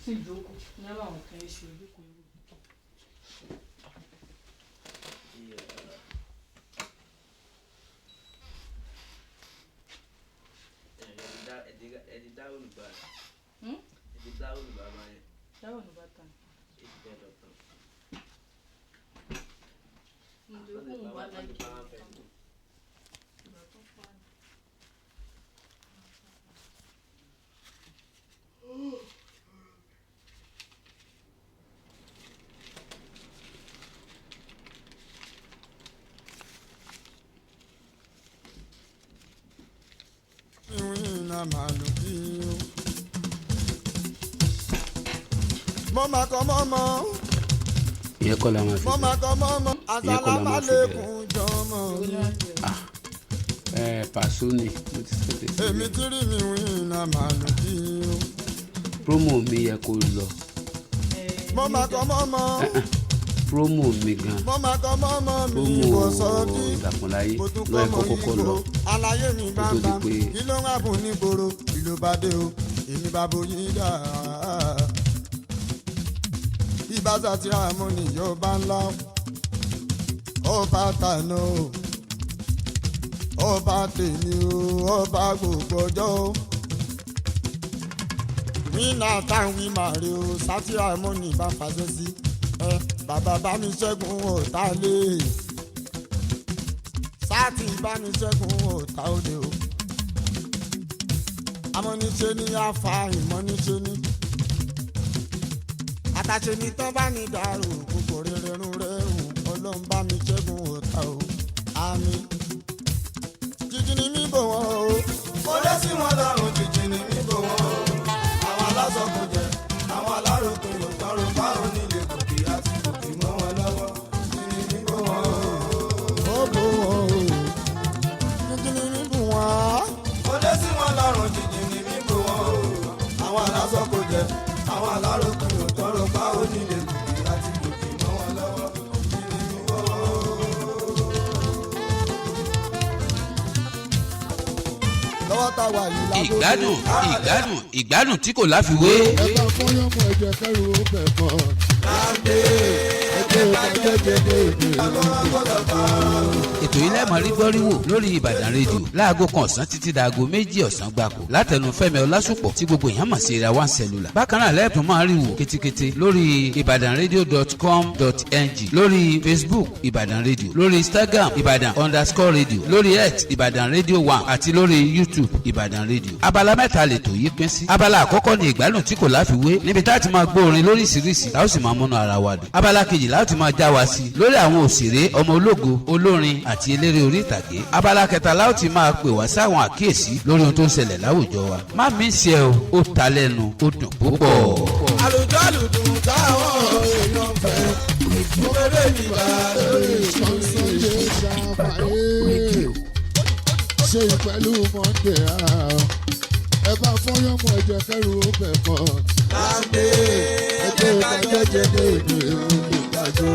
Sì jókòó ní àwọn kan ṣe ojúkòó ìwò. Ẹ ti dá olùbá. Hmm? Ẹ ti dá olùbá báyìí. Dáwọ̀ ní bàtà. Ẹ ti fẹ́ lọ tán. Nítorí pé òun bá láìkí ìgbà tó pa ni. Ìwìnà màlúkì o. Mo máa kọ́ mọ́mọ́, Ìyẹn kọ́ la máa fi mo máa kọ́ mọ́mọ́, Ìyẹn kọ́ la máa fi bẹ̀rẹ̀. àsálàmálẹ̀kùn jọmọ mi. Ẹ pàṣọ ni mo ti sọ tẹsí. Èmi tí rí mi wìnà màlúkì o. Promo mi yẹ kó lọ. Mo máa kọ́ mọ́mọ́, Promo mi gan. Mo máa kọ́ mọ́mọ́ mi Promo kò sọ bí. Ìdàkúnláyé Mo tún ló kọ́ yẹ kó mọ́ kọ́kọ́ yíko, lọ. àlàyé mi Kó tó di bàbá, pé- kí ló ń hàbùn nígboro, ìlú bá dé o, èmi bá boyún dà. Ìbáṣà tí a mú ni yóò bá ńlá, ọba tànà o, ọba tèmi o, ọba gbogbo ọjọ́ o. Wínà táwọn wí màrí o, sátìrà mú ni bá fàṣẹ sí. Ẹ bàbá bá mi ṣẹ́gun ọ̀tá lé. Sátì bá mi ṣẹ́gun ọ̀tá òde o. Amọ́niṣe ni afa ìmọ̀niṣe ni. Àtàṣe ni tán bá ní dàrú gbogbo rere rún rẹ́hùn ọlọ́run bá mi ṣẹ́gun ọ̀tá o. Àmín. Jíjí ni mí bò wọ́n o. Mo lé sí wọn lọ́rùn, jíjí ni mí bò wọ́n o. Àwọn aláṣọ kò jẹ, àwọn aláròkè ló tọrọ fáwọn onílé gòkè àti gòkè mọ́ wọn lọ́wọ́. Jíjí ni mí bò wọ́n o. Ó bò wọ́n o. Jíjí ni mí bò wọ́n. Mo lé sí wọn lọ́rùn, jíjí ni mí bò wọ́n o. Àwọn aláṣọ kò jẹ, àwọn aláròkè ló tọrọ fáwọn onílé gòkè àti gòkè mọ́ wọn lọ́wọ́. Jíjí ni mí bò wọ́n o. Lọ́wọ́ tá a wà yìí lábọ́. Ìgbádùn, ìgbádùn, ìgbádùn tí kò láfiwé. Ẹ bá fọyọ́mù ẹ̀jẹ̀ kẹrù ó bẹ̀ kọ́. Ẹgbẹ́ ìbàjẹ́jẹ́dẹ́ èdè. Ètò yìí lẹ́mọ̀ rí gbọ́ríwò lórí Ìbàdàn Rédíò láago 1 ọ̀sán títí daago 2 ọ̀sán gbáko látẹnu Fẹ́mi Ọlásùpọ̀ tí gbogbo èèyàn mọ̀ sí Area One Cellular. Bákan náà lẹ́ẹ̀tún máa rí wò kétékété lórí ibadanradio.com.ng, lórí Facebook Ìbàdàn Rédíò, lórí Instagram Ìbàdàn_radio, lórí X Ìbàdàn Rédíò 1 àti lórí YouTube Ìbàdàn Rédíò. Abala mẹ́ta lètò yìí pín sí. Abala àkọ́kọ́ ni ìgbádùn tí kò láfiwé níbi tá a ti máa gbọ́ orin lóríṣiríṣi tá a ó sì máa múnú ara wa dùn. Abala kejì la ó ti máa já wa sí lórí àwọn òṣèré ọmọ ológo, olórin àti eléré orí ìtàgé. Abala kẹta la ó ti máa pè wá sáwọn àkíyèsí lórí ohun tó ń ṣẹlẹ̀ láwùjọ wa. Má mi ṣe o, ó ta lẹ́nu, ó dùn púpọ̀. Àlùjọ àlùdùn táwọn èèyàn fẹ́. Mo fẹ́rẹ̀ mi bá lórí. Sunday ṣàfàyè ṣe ìpẹ̀lú Monday ẹ bá fọyọ́mù ẹ̀jẹ̀ kẹrù ó bẹ̀ kọ́. Ẹgbẹ́ ìbàjẹ́jẹ́dẹ́ èdè ìgbàjọ́.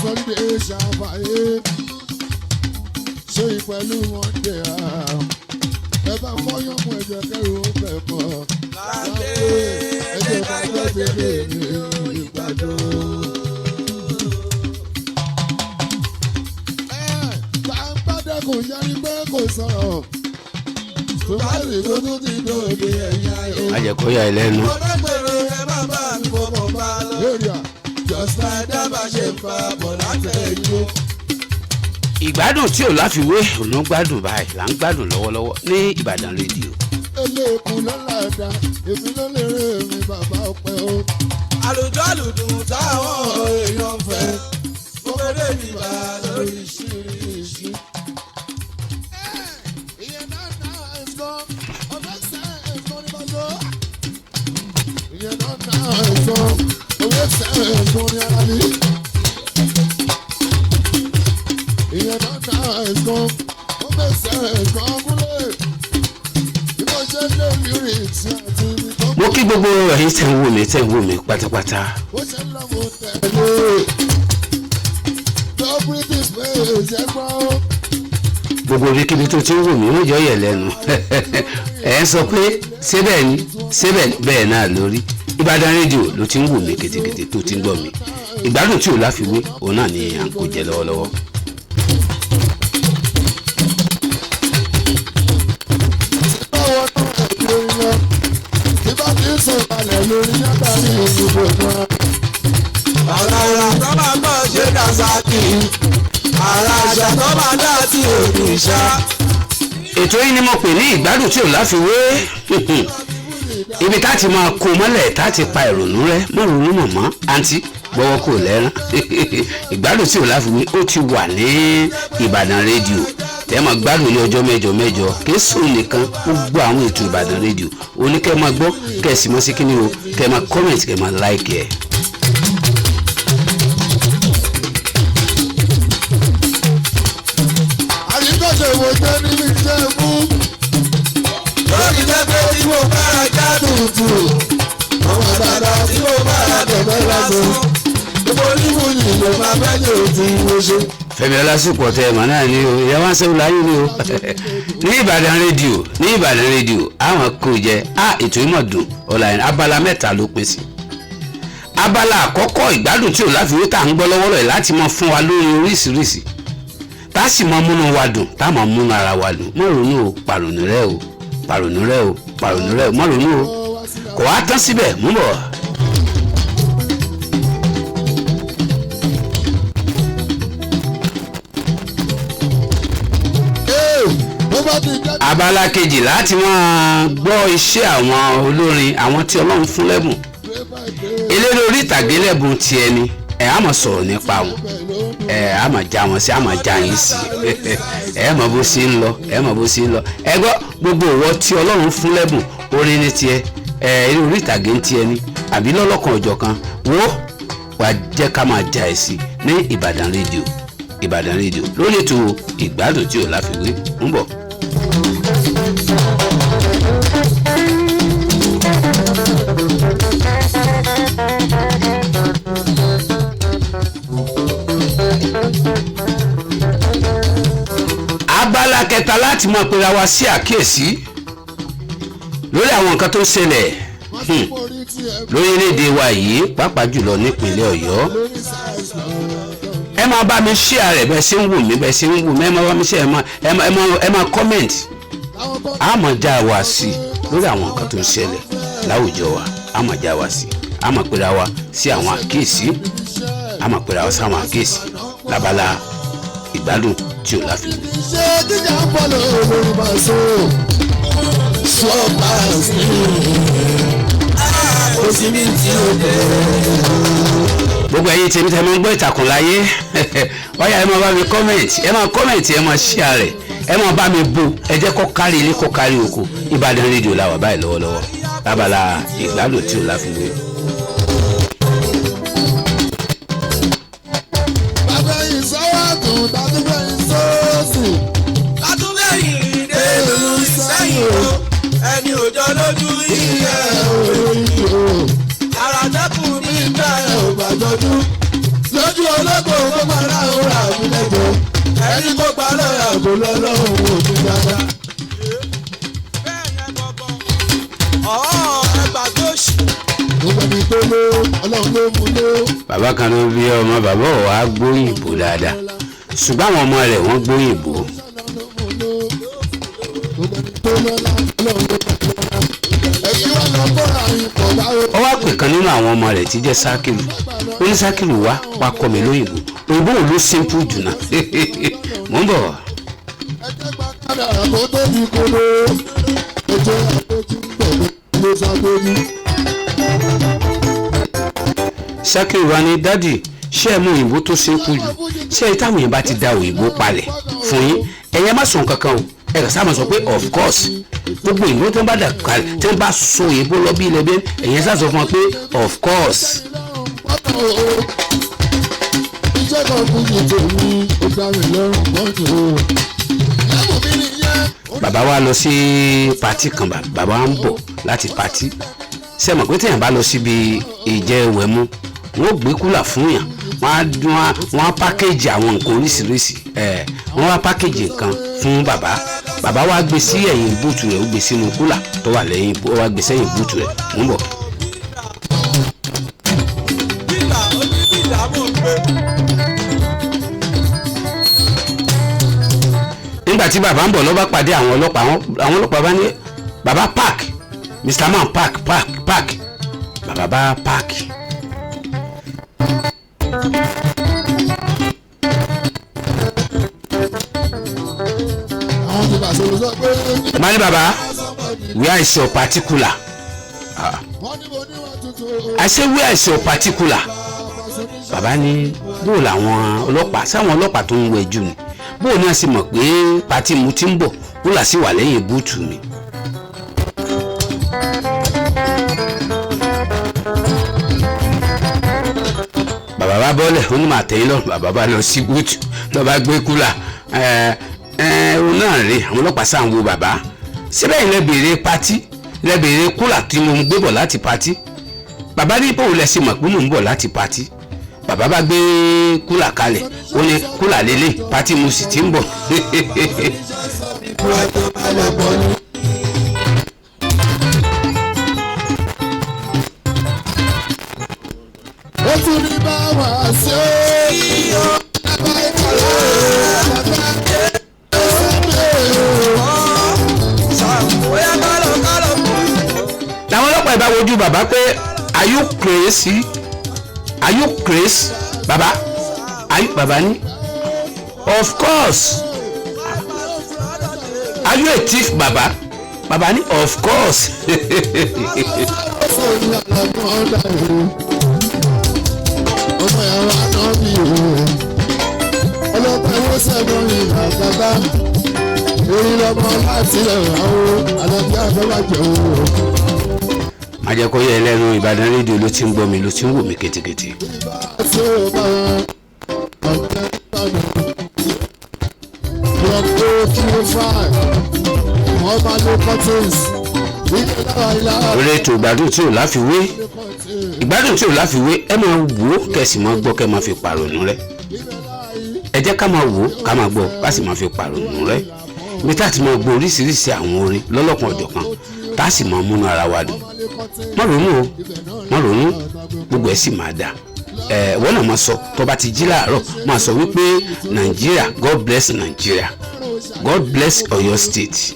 Sunday ṣàfàyè ṣe ìpẹ̀lú Monday ẹ bá fọyọ́mù ẹ̀jẹ̀ kẹrù ó bẹ̀ kọ́. Ẹgbẹ́ ìbàjẹ́jẹ́dẹ́ èdè ìgbàjọ́. Gbàǹgbàdẹ́kùn yarí pé kò sọ̀rọ̀. Tòmátì tó tún ti dòde ẹ̀yà o. Má jẹ́ kó yà ẹ́ lẹ́nu. Mo dágbére, ẹ má bá mi fọmọ bá lọ. Area Just like that bá ṣe ń fa bọ̀ látẹ̀yìn o. Ìgbádùn tí ò láfiwé òun ń gbádùn báyìí là ń gbádùn lọ́wọ́lọ́wọ́ ní Ìbàdàn Rédíò. Eléèkú lọ́la ẹ̀dá, èmi ló lè rè mi bàbá ọpẹ́ o. Àlùjọ àlùdùn táwọn èèyàn fẹ́. Mo fẹ́rẹ̀ mi bá lórí. Oríṣiríṣi. Ìyẹn náà náà ẹ̀sán, ọ̀fẹ́ sẹ́ ẹ̀sán ní bàjọ́. Ìyẹn náà náà ẹ̀sán, ọ̀fẹ́ sẹ́ ẹ̀sán ní ara mi. Ìyẹn náà náà ẹ̀sán, ọ̀fẹ́ sẹ́ ẹ̀sán kúlẹ̀. Bí mo ṣe lé lyrics àti ibi tó Mo kí gbogbo ẹ̀yin tẹ̀ ń wò mí, tẹ̀ ń wò mí pátápátá. Ó ṣe ń lọ mo tẹ̀lé. Tó British space ẹ gbọ́. Gbogbo ibikíbi tó ti ń wò mí ó jọ yẹ̀ lẹ́nu. Ẹ̀ ń sọ pé síbẹ̀ ni síbẹ̀ bẹ́ẹ̀ náà lórí Ìbàdàn rédíò ló ti ń wò mí kètèkètè tó ti ń gbọ́ mi. Ìgbádùn tí ò láfiwé òun náà ni à ń kó jẹ lọ́wọ́lọ́wọ́. Báwo náà lórí lọ? Tí bá ti ń sùn balẹ̀ lórí látàrí ìdìbò náà. Àrà tó máa gbọ́ ṣe dàsákì. Àrà àṣà tó máa dá sí òbí ṣá. Ètò yìí ni mo pè ní ìgbádùn tí ò láfiwé, ibi tá ti máa kó mọ́lẹ̀, tá ti pa ìrònú rẹ mọ́, ronú mọ̀mọ́ àǹtí gbọ́wọ́ kò lẹ́rán. Ìgbádùn tí ò láfiwé ó ti wà ní Ìbàdàn rédíò tẹ́ máa gbádùn ní ọjọ́ mẹ́jọ mẹ́jọ. Kì í sùn nìkan, gbogbo àwọn ètò Ìbàdàn rédíò oníkẹ́ máa gbọ́, kẹ́ ẹ̀ sì mọ́ sí kíní o, kẹ́ ẹ máa comment, kẹ́ ẹ máa like ẹ̀. Àyíkọ́ṣe wo jẹ́ níbi iṣẹ́ mú? Lórí jẹ́ pé tí mo bá ra já tuntun. Àwọn bàbá tí mo bá ra bẹ̀rẹ̀ lásán. Gbogbo onímùyì ló máa fẹ́ lè ti mo ṣe. Fẹ́mi Ọlásùpọ̀ tẹ ẹ̀ mọ̀ náà ni o, ìyá wọn sẹ́wọ́n láyé ni o ní Ìbàdàn rédíò. Ní Ìbàdàn rédíò àwọn kò jẹ a ètò ìmọ̀ dùn ọ̀la yẹn. Abala mẹ́ta ló pín sí. Abala àkọ́kọ́, ìgbádùn tí ò láfiwé tá à ń gbọ́ lọ́wọ́lọ́ yìí, láti mọ fún wa lórí oríṣiríṣi tá a sì mọ múnú wa dùn, tá a mọ múnú ara wa dùn. Mọ́ ronú o, pàrònú rẹ o, pàrònú rẹ o, pàrònú rẹ o, mọ́ ronú o. Kò wá tán síbẹ̀, mú bọ̀. Ee, bó bá ti jẹ́ Abala kejì láti máa gbọ́ iṣẹ́ àwọn olórin, àwọn tí Ọlọ́run fún lẹ́bùn, eléré orí ìtàgé lẹ́bùn ti ẹni ẹ̀ á máa sọ̀rọ̀ nípa wọn, ẹ̀ á máa já wọn sí, á máa já yín sí. Ẹ̀ mọ̀ bó ṣe ń lọ, ẹ̀ mọ̀ bó ṣe ń lọ. Ẹ gbọ́, gbogbo ìwọ tí Ọlọ́run fún lẹ́bùn orin ní tiẹ̀, ẹ̀ eré orí ìtàgé ń tiẹ̀ ni àbí lọ́lọ́kan ọ̀jọ̀kan wo wà, jẹ́ ká máa já ẹ̀ sí ní Ìbàdàn rédíò. Ìbàdàn rédíò lórí ètò ìgbádùn tí ò láfiwé ń bọ̀. Abala kẹta láti máa pera wa sí àkíyèsí lórí àwọn nǹkan tó ń ṣẹlẹ̀ orí tí ẹ lórílẹ̀‐èdè wa yìí, pàápàá jùlọ nípínlẹ̀ Ọ̀yọ́. lórí sáìsì Ẹ máa bá mi share rẹ̀ bẹ́ẹ̀ ṣe ń wù mí, bẹ́ẹ̀ ṣe ń wù mí. Ẹ máa bá mi share, ẹ máa comment. Àwọn bọ́ A máa já wa sí lórí àwọn nǹkan tó ń ṣẹlẹ̀ láwùjọ wa. A máa já wa sí, a máa pera wa sí àwọn àkíyèsí, a máa pera wa sí àwọn àkíyèsí lábala ìgbádùn tí ò láfiwé. ṣe jíjà ń bọ̀ lórí máa so slow pass ní. Kò sí bí tí o dé. Gbogbo ẹ̀yin tèmi tẹ́ máa ń gbọ́ ìtàkùn láyé, ọ̀yá ẹ máa bá mi comment, ẹ máa comment, ẹ máa share rẹ̀, ẹ máa bá mi bò, ẹ jẹ́ kó kárí ilé, kó kárí oko. Ìbàdàn rédíò la wà báyìí lọ́wọ́lọ́wọ́ lábala ìgbádùn tí ò láfiwé. Bàbá ìsọ́wọ́tún tàbí bẹ́ẹ̀ sọ́ọ̀sì. Látúbẹ̀yìn dé ìlú sẹ́yìn o. Ẹni òjò lójú iye o. Àrà dẹ́kun ní ìgbà ẹ̀ ò bá jọjú. Lójú ológo kó máa ra òun àbílẹ̀jọ. Ẹni kó pa lọ́yà kó lọ́lọ́run òfin dáadáa. Bẹ́ẹ̀ yẹn gbọ̀ngàn. Ọ̀ọ́ ẹgbàá tó ṣì. Gbogbo ẹni tó ló Ọlọ́run ló mú ló. Bàbá kan ló bí ọmọ, bàbá ò wá gbóyìnbó dáadáa, ṣùgbọ́n àwọn ọmọ rẹ̀ wọ́n gbóyìnbó. Ọlọ́run ló mú ló. Gbogbo ẹni tó lọ́lá Ọlọ́run ló mú lọ́lá. Ẹ̀yin wá lọ bọ́ra ipò báwo. Ó wá pè kan nínú àwọn ọmọ rẹ̀ tí jẹ́ Sákìrù. Ó ní, "Sákìrù, wá wá kọ́ mi lóyìnbó. Òyìnbó wo ló simple jù náà?" Mò ń bọ̀. Ẹjẹ́ gba kádàrá kó tó di kolo. Ẹjẹ́ àpótí pẹ̀lú ló sábẹ́ni. Sákìrù wa ní, "Daddy, ṣé ẹ mú òyìnbó tó simple jù? Ṣé ẹ táwọn yẹn bá ti da òyìnbó palẹ̀ fún yín, ẹ̀yẹ má sọ nǹkan kan o, ẹ kàn sáà máa sọ pé 'Of course.' Gbogbo òyìnbó tó ń bá dà kalẹ̀, tí wọ́n bá sọ òyìnbó lọ bí ilẹ̀ bí, ẹ̀yẹ sá sọ fún wọn pé 'Of course.'" Pátá o. Iṣẹ́ kan fún mi tèmi, ó dá mi lọ́rùn gbọ́dọ̀ o. Lẹ́bùn mi nìyẹn. Bàbá wa lọ sí party kan. Bàbá wa ń bọ̀ láti party. Ṣe mọ̀ pé téèyàn bá lọ síbi ìjẹwẹ̀mu, wọ́n ó gbé cooler fún yàn, wọ́n á dún, wọ́n á package àwọn nǹkan oríṣiríṣi. Ẹ̀ Wọ́n wá package nǹkan fún bàbá. Bàbá wa gbé sí ẹ̀yìn búùtù rẹ̀, ó gbé sínú cooler tó wà lẹ́yìn, ó wá gbé sẹ́yìn búùtù rẹ̀. Mò ń bọ̀. Bílà oníbìlà mò ń gbé. Nígbà tí bàbá ń bọ̀, ló bá pàdé àwọn ọlọ́pàá. Àwọn ọlọ́pàá bá ní, "Bàbá, park. Mr Man, park, park, park." Bàbá bá park. Àwọn ti bàṣẹ lọ sọ pé Má ní, "Bàbá, where is your particular?" Wọ́n ní mo ní wọ́n tuntun. I say, "Where is your particular?" Bàbá ní, bó làwọn ọlọ́pàá, sáwọn ọlọ́pàá tó ń wẹjú ni, bó ní a sì mọ̀ pé party mu ti ń bọ̀, cooler sì wà lẹ́yìn búùtù mi. Bàbá bá bọ́lẹ̀, ó ní màá tẹ̀yìn lọ́rùn. Bàbá bá lọ sí búùtù, lọ́ba gbé cooler. Ẹ ẹ, òun náà rè. Àwọn ọlọ́pàá sáà ń wo bàbá síbẹ̀ yìí. Lẹ béèrè party, lẹ béèrè cooler tí mo ń gbé bọ̀ láti party. Bàbá ní, bóun lẹ ṣe mọ̀ pé mò ń bọ̀ láti party? Bàbá bá gbé cooler kalẹ̀, ó ní, "Cooler lélẹ̀, party mo sì ti ń bọ̀." Ó tún ní bá wà sí ó. Bàbá ìkàlẹ̀ bàbá Bóyá kálọ̀ kálọ̀ kú. Làwọn ọlọ́pàá ìbá wojú bàbá pé, "Are you crazy? Are you crazy, bàbá? Are you?" Bàbá ní, "Of course." "Are you a thief, bàbá?" Bàbá ní, "Of course." Ó ní àlàmú ọ̀dà o. Ọmọ ìyàwó àná mi o. Ọlọ́pàá ìwé sẹ́gun ìlà bàbá. Orí lọ́mọ láti ẹ̀rọ àlọ́bí àbẹ́wàjẹ́ o. Má jẹ́ kó yẹ ẹ lẹ́nu. Ìbàdàn Rédíò ló ti ń gbọ́ mi, ló ti ń wò mí kétékété. Tí ó bá wọn ọ̀gá ìbàdàn. Block 025. Wọ́n máa lo curtains. Ilé lára ilá. Lórí ètò ìgbádùn tí ò láfiwé, ìgbádùn tí ò láfiwé, ẹ máa wò ó, kẹsì máa gbọ́, kẹ́ máa fi pàrònú rẹ. Ẹ jẹ́ ká máa wò ó, ká máa gbọ́, ká sì máa fi pàrònú rẹ, ibi tá a ti máa gbọ́ oríṣiríṣi àwọn orin lọ́lọ́kan ọ̀jọ̀kan, tá a sì máa múnú ara wa dùn. Má ronú o, má ronú, gbogbo ẹ̀ sì máa dà. Ẹ wọ́n náà máa sọ, tó bá ti jí láàárọ̀, máa sọ wípé, "Nàìjíríà, God bless Nàìjíríà, God bless Ọ̀yọ́ State."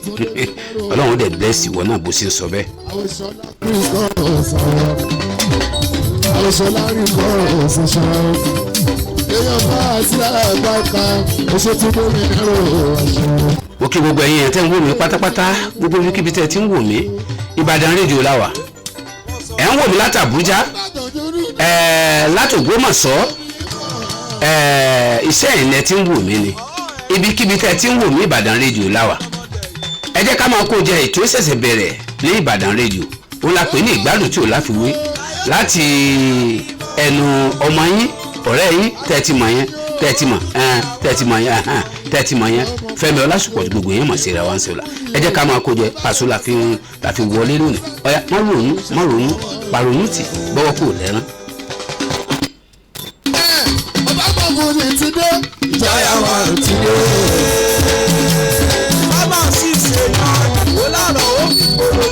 Ọlọ́run dẹ̀ bless ìwọ náà bó ṣe ń sọ bẹ́ẹ̀. Àwòṣọlá rí kọ́ òṣìṣẹ́. Èèyàn bá àti àgbà kan, oṣù tí mo rí nírò àṣẹ. Mo kí gbogbo ẹ̀yin ẹ̀ tẹ́ ń wò mí pátápátá, gbogbo ibikíbi tẹ́ ti ń wò mí. Ìbàdàn Rédíò la wà. Ẹ̀ ń wò mí láti Àbújá, ẹ̀ láti Ògbómọ̀ṣọ́, ẹ̀ iṣẹ́ ìlẹ̀ tí ń wò mí ni. Ibikíbi tẹ́ ti ń wò mí, Ìbàdàn Rédíò la wà. Ẹ jẹ́ ká máa kó jẹ. Ètò ìṣẹ̀ṣẹ̀ bẹ̀rẹ̀ ní Ìbàdàn Rédíò, ó la pè ní ìgbádùn tí ò láfiwé, láti ẹnu ọmọ yín, ọ̀rẹ́ yín, tẹ́ ti mọ̀ yẹn, tẹ́ ti mọ̀ ẹn, tẹ́ ti mọ̀ yẹn ẹhẹ́n, tẹ́ ti mọ̀ yẹn, Fẹ́mi Ọlásùpọ̀, tí gbogbo yẹn mọ̀ sí ra wá ń sọ̀la. Ẹ jẹ́ ká máa kó jẹ. Pàṣọ la fi wọlé lónìí. Ọ̀yá, má ronú, má ronú, pàrònú tì, gbọ́wọ́ kò lẹ́rán. Ọba gbọ̀ngàn ní ti dé. Ìjáyà wa ti dé. Bàbá sì ṣe yan ó lárọ̀ ó fi kóró.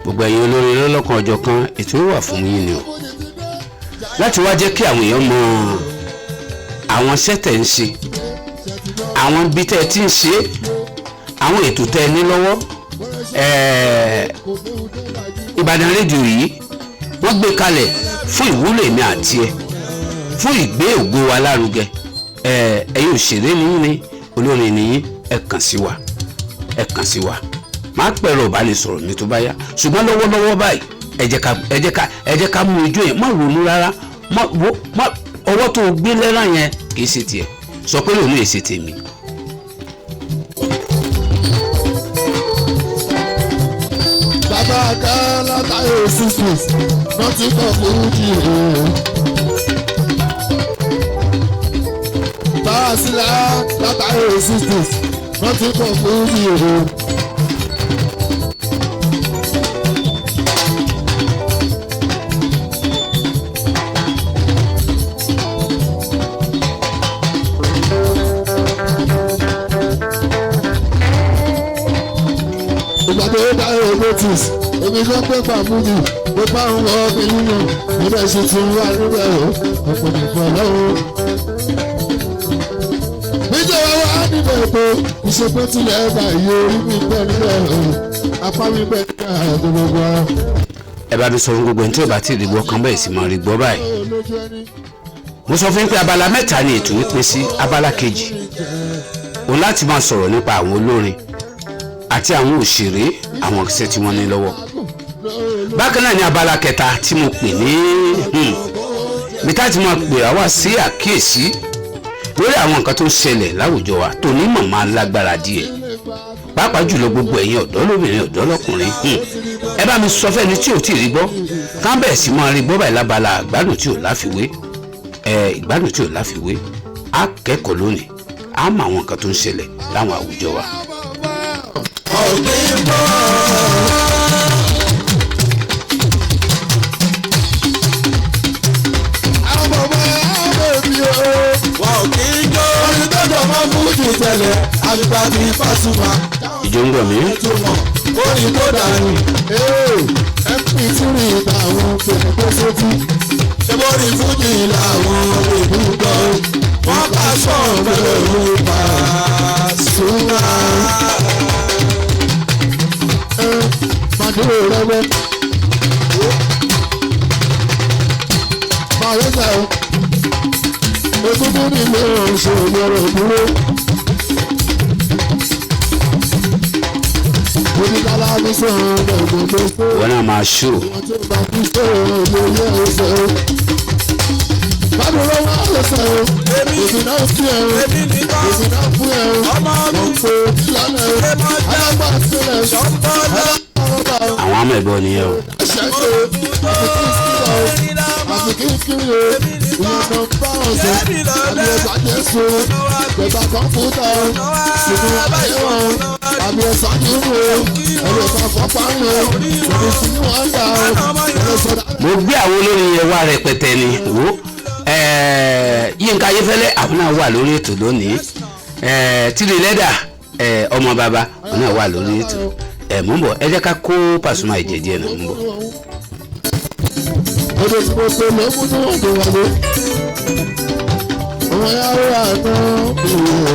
Gbogbo ẹ̀yin olórin lọ́lọ́kan ọjọ́ kan, ètò wà fún yín ni o, láti wá jẹ́ kí àwọn èèyàn mọ àwọn iṣẹ́ tẹ̀ ń ṣe, àwọn ibi tẹ́ ẹ ti ń ṣe, àwọn ètò tẹ́ ẹ ní lọ́wọ́. Ìbàdàn Rédíò yìí, wọ́n gbé kalẹ̀ fún ìwúlò èmi àti ẹ, fún ìgbé ògo wa lárugẹ. Ẹ̀yin òṣèré ni yín ni, olórin ni yín, ẹ kàn sí wa, ẹ kàn sí wa. Máa pẹ̀rọ ìbánisọ̀rọ̀ mi tó bá yá, ṣùgbọ́n lọ́wọ́lọ́wọ́ báyìí, ẹ jẹ́ ká mú ijó yẹn. Má ronú rárá. Má wo, má ọwọ́ tó o gbé lẹ́ràn yẹn kì í ṣe tiẹ̀. Sọ pé lòun èsì tèmi. Látàrí 60s wọ́n ti kọ̀ fújì o. Báàsílà látàrí 60s wọ́n ti kọ̀ fújì o. Ìgbà tó dá notice èmi kan pé pàmùdù mo bá ń wọ mílíọ̀nù níbẹ̀ sì ti wà níbẹ̀ o ọ̀pọ̀ nìkan lọ́wọ́. Níjọba wa níbẹ̀ tó ìṣepẹ́ tilẹ̀ ẹ̀bà yìí orí mi bẹ́ẹ̀ níbẹ̀ o apá mi bẹ́ẹ̀ ní àgbègbè ara. Ẹ bá mi sọ fún gbogbo ẹni tí ò bá tí ì rí gbọ́ kan bẹ́ẹ̀ sì máa rí gbọ́ báyìí. Lójú ẹni. Mo sọ fún yín pé abala mẹ́ta ni ètò yìí pín sí. Abala kejì òun láti máa sọ̀rọ̀ nípa àwọn olórin àti àwọn òṣèré, àwọn iṣẹ́ tí wọ́n ní lọ́wọ́. Bákan náà ni abala kẹta tí mo pè ní bí tá ti máa pè á wá sí àkíyèsí lórí àwọn nǹkan tó ń ṣẹlẹ̀ láwùjọ wa tó ní mọ̀mọ́ lágbára díẹ̀, pàápàá jùlọ gbogbo ẹ̀yin ọ̀dọ́ lóbìnrin, ọ̀dọ́ lọ́kùnrin. Ẹ bá mi sọ fẹ́ni tí ò tí ì rí gbọ́ ká bẹ̀rẹ̀ sí máa rí gbọ́ báyìí lábala ìgbádùn tí ò láfiwé. Ẹ ìgbádùn tí ò láfiwé, á kẹ́kọ̀ọ́ lónìí, á mọ àwọn nǹkan tó ń ṣẹlẹ̀ láwọn àwùjọ wa. Ọ̀gbìn bọ̀. Àwọn bàbá àwọn èmi o. Wọn ò kí ń jó. Orin tó jọ mọ́ fújì tẹ́lẹ̀, àgbà bíi Pasuma. Ìjọ ń gbọ̀ mí. Túmọ̀ orin tó dànù. Ee, mp3 làwọn fèrè tó sétí. Ṣé bórí fújì làwọn òbí gbọ́? Wọ́n bá sọ̀rọ̀ pẹ̀lú Pasuma. Ẹ màdúró rẹ́wẹ́. Màrẹ́sà o. Egungun nílé oṣù yọrọ dúró. Oníkálá mi sọ̀rọ̀ ẹ̀gbọ́n tó fún. Wọn náà máa ṣó. Wọ́n ti bá mi sọ̀rọ̀ lórí ẹ̀sẹ̀ o. Bádùrọ̀ wá lọ́sẹ̀ o. Èmi náà fi ẹ̀ o. Èmi nìkan. Èmi náà fún ẹ̀ o. Ọmọ mi. Wọ́n pe lọ́nà o. Ṣé mo jẹ́? Alágbàsílẹ̀ Ṣọ́ńbọ́lá. alágbàrọ̀bà o. Àwọn àmọ̀ ẹ̀bọ nìyẹn o. Ṣẹ́ṣe àfi kí n kiri o. Ìyẹn náà bá ọ̀sẹ̀. Àmì ẹ̀sà Jésù o. Ìjọba kọ̀ǹpútà o. Sìnkú ayé wọn o. Àmì ẹ̀sà nínú o. Ẹ̀rọ ìta fọ́pá ń lò. Ìrìsì wọn dà o. Ẹ̀rọ sọ̀dá. Mo gbé àwọn olórin yẹn wá rẹpẹtẹ ni wo. Yínká Ayéfẹ́lẹ́ àwọn náà wà lórí ètò lónìí. Tìrì lẹ́dà ọmọ bàbá àwọn náà wà lórí ètò. Mò ń bọ̀, ẹ jẹ́ ká kó Pasuma ìjẹ́jẹ́ náà, mò ń bọ̀. Odò tí mo pe ló mú níwọ̀n tó wọlé. Ọmọ yàrá àná ìwò.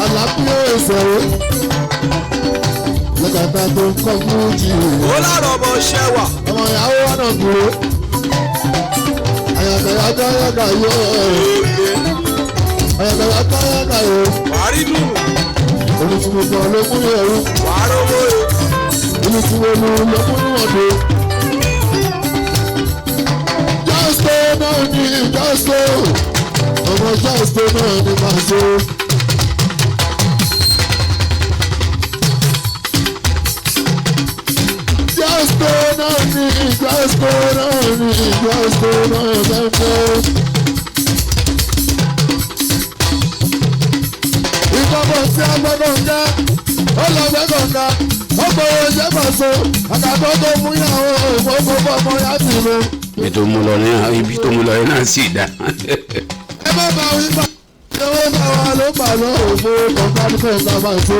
Àlàáfíà ìṣòro. Lọ́kàtà tó ń kọ́ fújì. Ó lárọ̀ bọ̀ ṣẹwà. Ọmọ ìyàwó ọ̀nà dúró. Àyàkàyàkà yàgà yó. Àyàkàyàkà yàgà yó. Wàá rí dùn. Olú tí mo gbọ́ ló mú ní ẹrú. Wàá rówó e. Olú tí mo lu ló mú níwọ̀n tó. Jọ́sítò náà ni Jọ́sítò. Ọmọ Jọ́sítò náà ni Màṣọ. Jọ́sítò náà ni Jọ́sítò náà ni Jọ́sítò náà ni. Ìjọba tí a gbọ́dọ̀ ń jẹ́, ó lọ gbẹ́kọ̀ ká, ó gbọ́dọ̀ jẹ́ pàṣẹ, àtàkọ́ tó mú ìyàwó òfófó fọmọ yá sí mi. Ibi tó mú lọ ní ibi tó mú lọ yẹn náà sì dá. Ẹ má bá wí bá owó bá wa ló bà lọ òfó kọ̀ọ̀kan ní kọ̀ọ̀kan máa ṣe.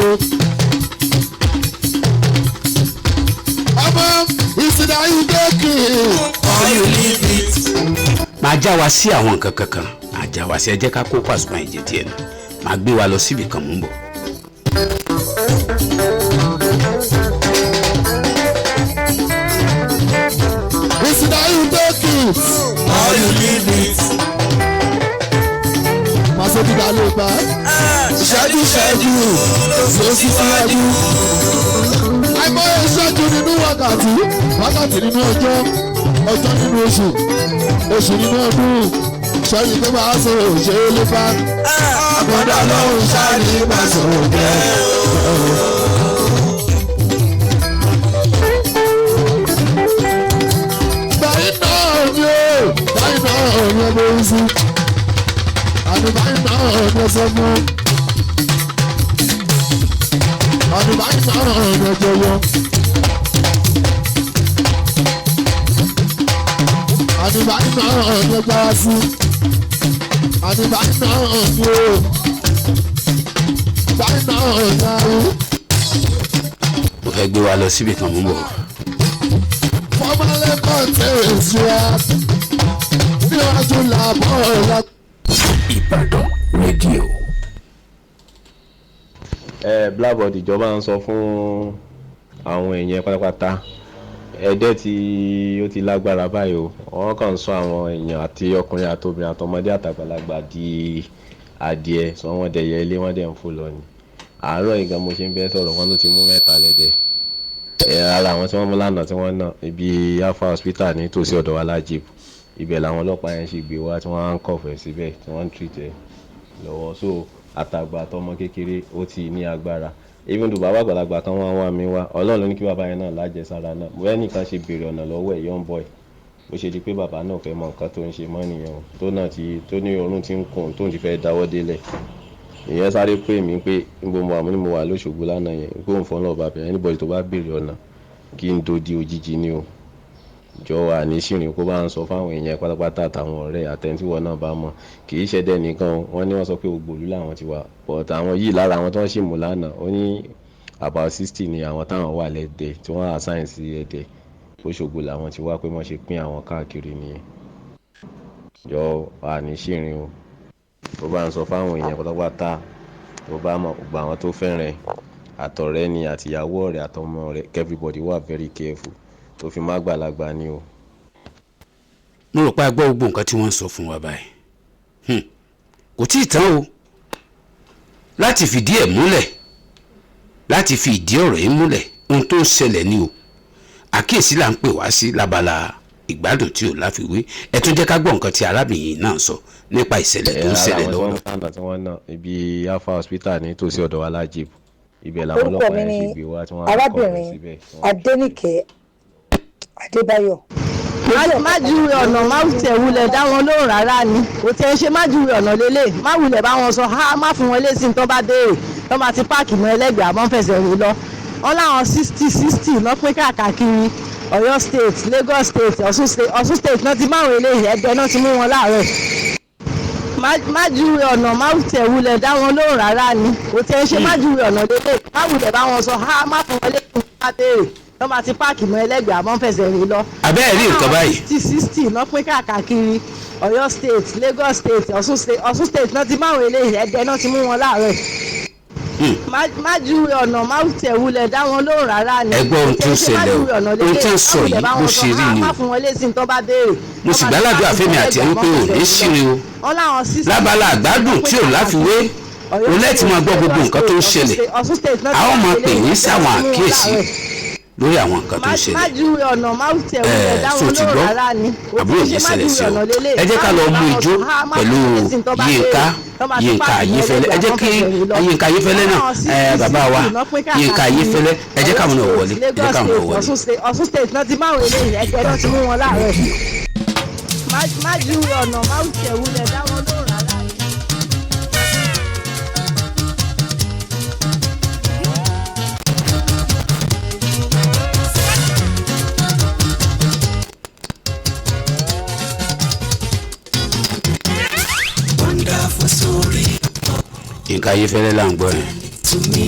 Ọmọ ìsìnà yìí dẹ́kì. Or you leave it. Máa já wa sí àwọn nǹkan kankan, máa já wa sí, ẹ jẹ́ ká kó Pasuma ìjẹ́ díẹ̀ náà, máa gbé wa lọ síbi kan, mò ń bọ̀. Ìsìnà yìí dẹ́kì. Or you leave it. Màṣẹ́ ti dá ló pa. Ṣẹ́jú ṣẹ́jú ló Ló sì síwájú. Àìmọye ìṣẹ́jú nínú wákàtí, wákàtí nínú ọjọ́, ọjọ́ nínú oṣù, oṣù nínú ọdún. Sọ́yìn tó máa sọ òṣèré ló bá. Àkọ́dá lọ́hùn ṣáà ní Pasuma jẹ́. náà ní ẹsẹ̀ mú. Àní báyìí náà ní ẹjọ́ yọ. Àní báyìí náà ní ẹjọ́ wá sí. Àní báyìí náà ní o. Báyìí náà ní ayé. Mo fẹ́ gbé wa lọ síbi kan, mú bọ̀. Fọmọlẹ́kọ̀ọ́ tẹ̀ èsì wa. Níwájú làbọ̀ ọ̀la. Ìbàdàn rédíò. Ẹ Blackboard, ìjọba ń sọ fún àwọn èèyàn pátápátá, ẹdẹ tí ó ti lágbára báyìí o. Wọn kàn ń sọ àwọn èèyàn, àti ọkùnrin àtobìnrin àtọmọdé àtàgbàlagbà, di adìẹ, sọ wọn dẹyẹ ilé, wọn dẹ ń fò lọ ni. Àárọ̀ ìgbà mo ṣe ń bẹ́ sọ̀rọ̀, wọn ló ti mú 3 lẹ́dẹ̀. Ẹ ara àwọn tí wọ́n mú lánàá tí wọ́n náà ibi Alpha Hospital nítòsí ọ̀dọ̀ wa lájib, ibẹ̀ làwọn ọlọ́pàá yẹn ṣì gbé wá tí wọ́n á ń kọ̀fẹ́ síbẹ̀ tí wọ́n ń treat ẹ̀ lọ́wọ́. So àtàgbà àtọmọ kékeré, ó ti ní agbára. Even though bàbá àgbàlagbà kan wá wá mi wá, Ọlọ́run ló ní kí bàbá yẹn náà lájẹsára náà. Bóyá nìkan ṣe béèrè ọ̀nà lọ́wọ́ ẹ̀, young boy, bó ṣe di pé bàbá náà fẹ́ mọ nǹkan tó ń ṣe mọ́ nìyẹn o, tó náà ti tó ní oorun ti ń kùn, tó ń ti fẹ́ dáwọ́ délẹ̀. Ìyẹn sáré pè mí pé níbo mo wà. Mo ní mo wà lóṣogbo lánàá yẹn, pé òun fọ́n lọ́ọ́ bàbá anybody tó bá béèrè ọ̀nà kí n dodi òjijì ni o. Jọ wà ní ṣìrìn kó bá ń sọ fáwọn èèyàn pátápátá, àtàwọn ọ̀rẹ́ àtẹnitíwọ̀ náà bá mọ̀. Kì í ṣẹ̀dẹ̀ nìkan o. Wọ́n ní wọ́n sọ pé gbogbo ìlú làwọn ti wà, but àwọn yìí lára àwọn tó ń ṣì mú lánàá, ó ní about 60 ni àwọn táwọn wà lẹ́dẹ̀ tí wọ́n assign sí Ẹdẹ. Òṣogbo làwọn ti wá, pé wọ́n ṣe pín àwọn káàkiri nìyẹn. Jọ wà ní ṣìrìn o, tó bá ń sọ fáwọn èèyàn pátápátá tó bá mọ̀, gbogbo àwọn tó fẹ́ràn ẹ̀, àtọ̀rẹ́ ni, àtìyàwó ọ̀rẹ́, àtọmọ rẹ̀, everybody wà very careful, tó fi má gbàlagbà ni o. Mo rò pé a gbọ́ gbogbo nǹkan tí wọ́n ń sọ fún wa báyìí. Kò tí ì tán o. Láti fìdí ẹ̀ múlẹ̀, láti fi ìdí ọ̀rọ̀ yìí múlẹ̀, ohun tó ń ṣẹlẹ̀ ni o. Àkíyèsí là ń pè wá sí lábala ìgbádùn tí ò láfiwé. Ẹ tún jẹ́ ká gbọ́ nǹkan tí arábìnrin yìí náà sọ nípa ìṣẹ̀lẹ̀ tó ń ṣẹlẹ̀ Àwọn tí lọ́wọ́. wọ́n mú lánàá tí wọ́n náà ibi Alpha Hospital nítòsí ọ̀dọ̀ wa lájib, ibẹ̀ làwọn Orúkọ ọlọ́pàá mi yẹn ni ṣì gbé wá tí wọ́n á kọ̀ọ̀rọ̀ arábìnrin síbẹ̀ tí wọ́n Adénìkẹ́ Adébáyọ̀. Má júwe ọ̀nà, má tẹ̀ wulẹ̀ dá wọn lóhùn rárá ni. Kò tẹ̀ ń ṣe má júwe ọ̀nà lélẹ̀, má wulẹ̀ bá wọn sọ ha, má fún wọn lésì tó bá béèrè. Tó bá ti páàkì mọ́ ẹlẹ́gbẹ̀ẹ́ àmọ́ fẹsẹ̀ rìn lọ. Wọn láwọn 60 60 lọ pín káàkiri Ọ̀yọ́ State, Lagos State, Ọ̀ṣun State. Ọ̀ṣun State náà ti máwọn eléyìí, Ẹdẹ náà ti mú wọn láàárọ̀. Má júwe ọ̀nà, má tẹ̀ wulẹ̀ dá wọn lóhùn rárá ni. Kò tẹ̀ ń ṣe má júwe ọ̀nà lélẹ̀, má wulẹ̀ bá wọn sọ ha, má fún wọn lésì tó bá béèrè. Tó bá ti páàkì mọ́ ẹlẹ́gbẹ̀ẹ́ àmọ́ fẹsẹ̀ rìn lọ. Abẹ́ẹ̀ rí nǹkan báyìí. 60 60 lọ pín káàkiri Ọ̀yọ́ State, Lagos State, Ọ̀ṣun State. Ọ̀ṣun State náà ti máwọn eléyìí, Ẹdẹ náà ti mú wọn láàárọ̀. Má júwe ọ̀nà, má tẹ̀ wulẹ̀ dá wọn lóhùn rárá ni. Ẹ gbọ́ ohun tó ń Kò tẹ̀ ṣe má ṣẹlẹ̀ o. júwe ọ̀nà Ohun lélẹ̀, tí ń sọ má wulẹ̀ yìí bá bó wọn ṣe sọ, rí ha, ni má o. fún wọn lésì tó bá béèrè. Mo sì gbàládùn àfẹ́mi àti ẹ̀rí pé ò ní ṣírin o. Wọn láwọn 60 Lábala àgbádùn tí ò láfiwé òun lẹ́tì máa gbọ́ gbogbo nǹkan tó ń ṣẹlẹ̀. A ó máa pè yín sáwọn àkíyèsí lórí àwọn nǹkan tó ń má ṣẹlẹ̀. júwe ọ̀nà, má tẹ̀ wulẹ̀ dá So wọn ti lóhùn gbọ́? rárá ni. Kò Àbúrò tẹ̀ mi ṣe má ṣẹlẹ̀ júwe sí ọ. ọ̀nà lélẹ̀, Ẹ jẹ́ ká má lọ wulẹ̀ mú bá wọn ijó sọ, ha, má pẹ̀lú fún wọn lésì tó bá Yínká béèrè. Tó bá ti Yínká páàkì mọ́ Ayéfẹ́lẹ́. Ẹ jẹ́ ẹlẹ́gbẹ̀ẹ́ kí àmọ́ fẹsẹ̀ rìn lọ. Yínká Ayéfẹ́lẹ́ náà, ẹ bàbá wa Yínká Ayéfẹ́lẹ́, ẹ jẹ́ káwọn náà wọlé, ẹ jẹ́ káwọn náà wọlé. Ọ̀ṣun State náà ti máwọn eléyìí, Ẹdẹ náà ti mú wọn láàárọ̀. Má júwe ọ̀nà, má tẹ̀ wulẹ̀ dá wọn lóhùn rárá ni. Wonderful story Yínká Ayéfẹ́lẹ́ là ń gbọ́ yẹn. to me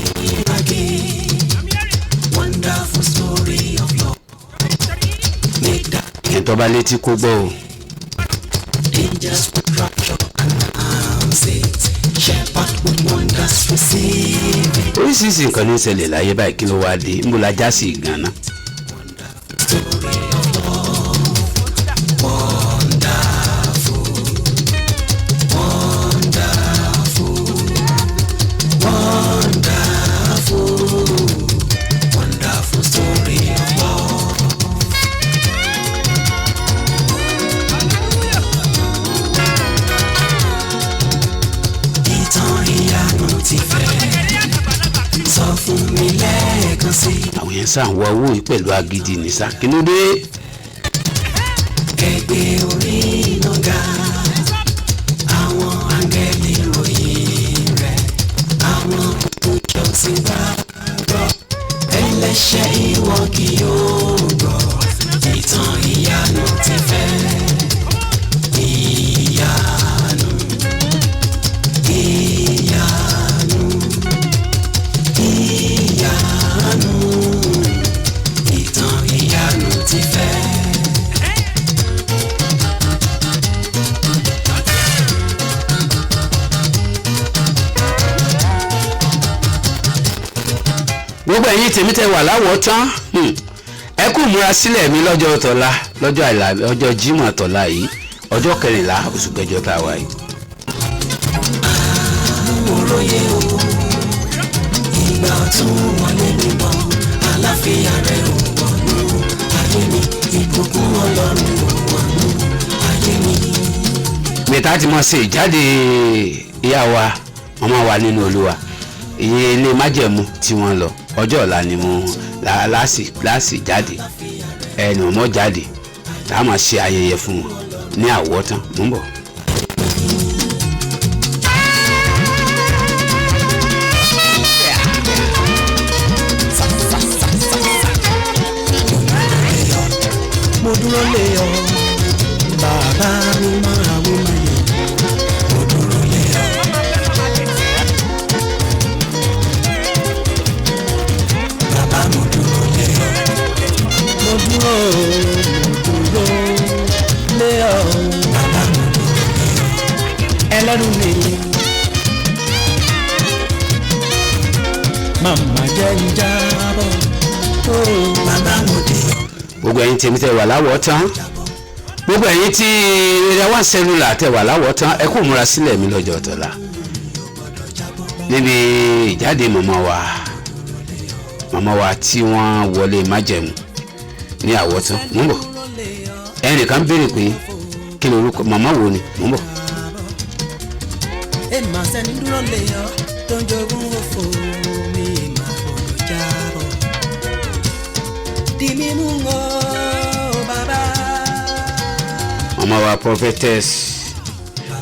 again. Wonderful story of love. Make that Ẹni tó bá létí kó gbọ́ o. angels would rapture announce it. Shepherd would wonders receive it. Oríṣiríṣi nǹkan ní í ṣẹlẹ̀ láyé báyìí. Kí ló wá dé? Ń bó la já sí gan-an? Story of love. Wonderful. Wonderful. Wonderful. Wonderful story of love. Ìtàn ìyanu ti fẹ́ sọ fún mi lẹ́ẹ̀kan sí i. Àwọn yẹn sá ń wá owó yìí pẹ̀lú agídí ní sá. Kí ló dé? Ẹgbẹ́ orí iná ga, àwọn áńgẹ́lì ròyìn. sì gbàgbọ́. Ẹlẹ́ṣẹ̀ ìwọ kì yóò gbọ́. Ìtàn ìyanu ti fẹ́. Ìyanu, ìyanu, ìyanu, ìtàn ìyanu ti fẹ́. Gbogbo ẹ̀yin tèmi tẹ wà láwọ̀ tán, ẹ kú múra sílẹ̀ mi lọ́jọ́ tọ̀la, lọ́jọ́ àìlà, ọjọ́ Jímọ̀ tọ̀la yìí, ọjọ́ 14 oṣù kẹjọ tá a wà yìí. Òróyè o, ìgbà ọ̀tún wọlé mi bọ̀, àlàáfíà rẹ̀ ò wọnú ayé mi, ìbùkún Ọlọ́run ò wọnú ayé mi. Mẹ́ta ti mọ̀ ṣe ìjáde ìyá wa, màmá wa nínú Olúwa, ìyẹn ilé májẹ̀mú tí wọ́n lọ ọjọ́ ọ̀la ni mo láàsì jáde, ẹnu ọmọ jáde tá a máa ṣe ayẹyẹ fún wọn ní àwọ̀tán. Mò ń bọ̀. Mo dúró lé ọ, bàbá mi máa wí máa yẹ, mo dúró lé ọ. Bàbá mo dúró lé ọ, mo dúró, mo dúró lé ọ. Bàbá mo dúró lé ọ, ẹlẹ́rù mi. Màmá jẹ́ ń jábọ̀, ó bàbá mo dé ọ. Gbogbo ẹ̀yin tèmi tẹ wà láwọ̀ tán, gbogbo ẹ̀yin tí area one cellular tẹ wà láwọ̀ tán, ẹ kú múra sílẹ̀ mi lọ́jọ́ tọ̀la níbi ìjáde màmá wa, màmá wa tí wọ́n wọlé májẹ̀mú ní àwọ̀tán. Mò ń bọ̀. Ẹnìkan béèrè pé kí ni orúkọ màmá wo ni. Mò ń bọ̀. Èèmà sẹ́ni dúró lé ọ tó ń jogún òfò mi máa gbọ́dọ̀ jábọ̀. Di mímú o bàbá. Màmá wa Prophetess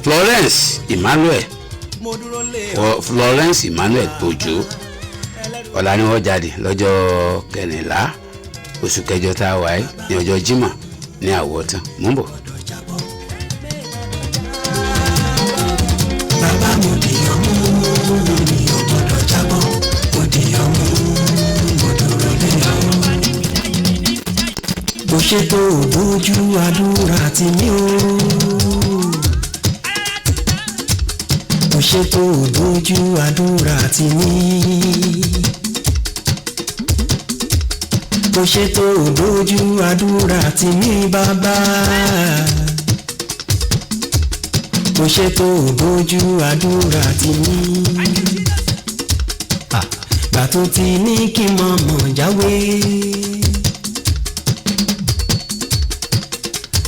Florence Emmanuel. Mo dúró lé ọ. Florence Emmanuel Òjó, ọ̀la ni wọ́n jáde lọ́jọ́ 14 oṣù kẹjọ tá a wà yìí ní ọjọ́ Jímọ̀ ní àwọ̀tán. Mò ń bọ̀. Bàbá mo di ọmú, mi ò gbọ́dọ̀ jábọ̀. Mo di ọmú, mo dúró lé ọ. Bó ṣe tó bójú àdúrà tì mí o. Bó ṣe tó bójú àdúrà tì mí. Bó ṣe tó bójú àdúrà tì mí bàbá. Bó ṣe tó bójú àdúrà tì mí. Gbà tó ti ní kí n mọ̀ mọ̀ jáwé.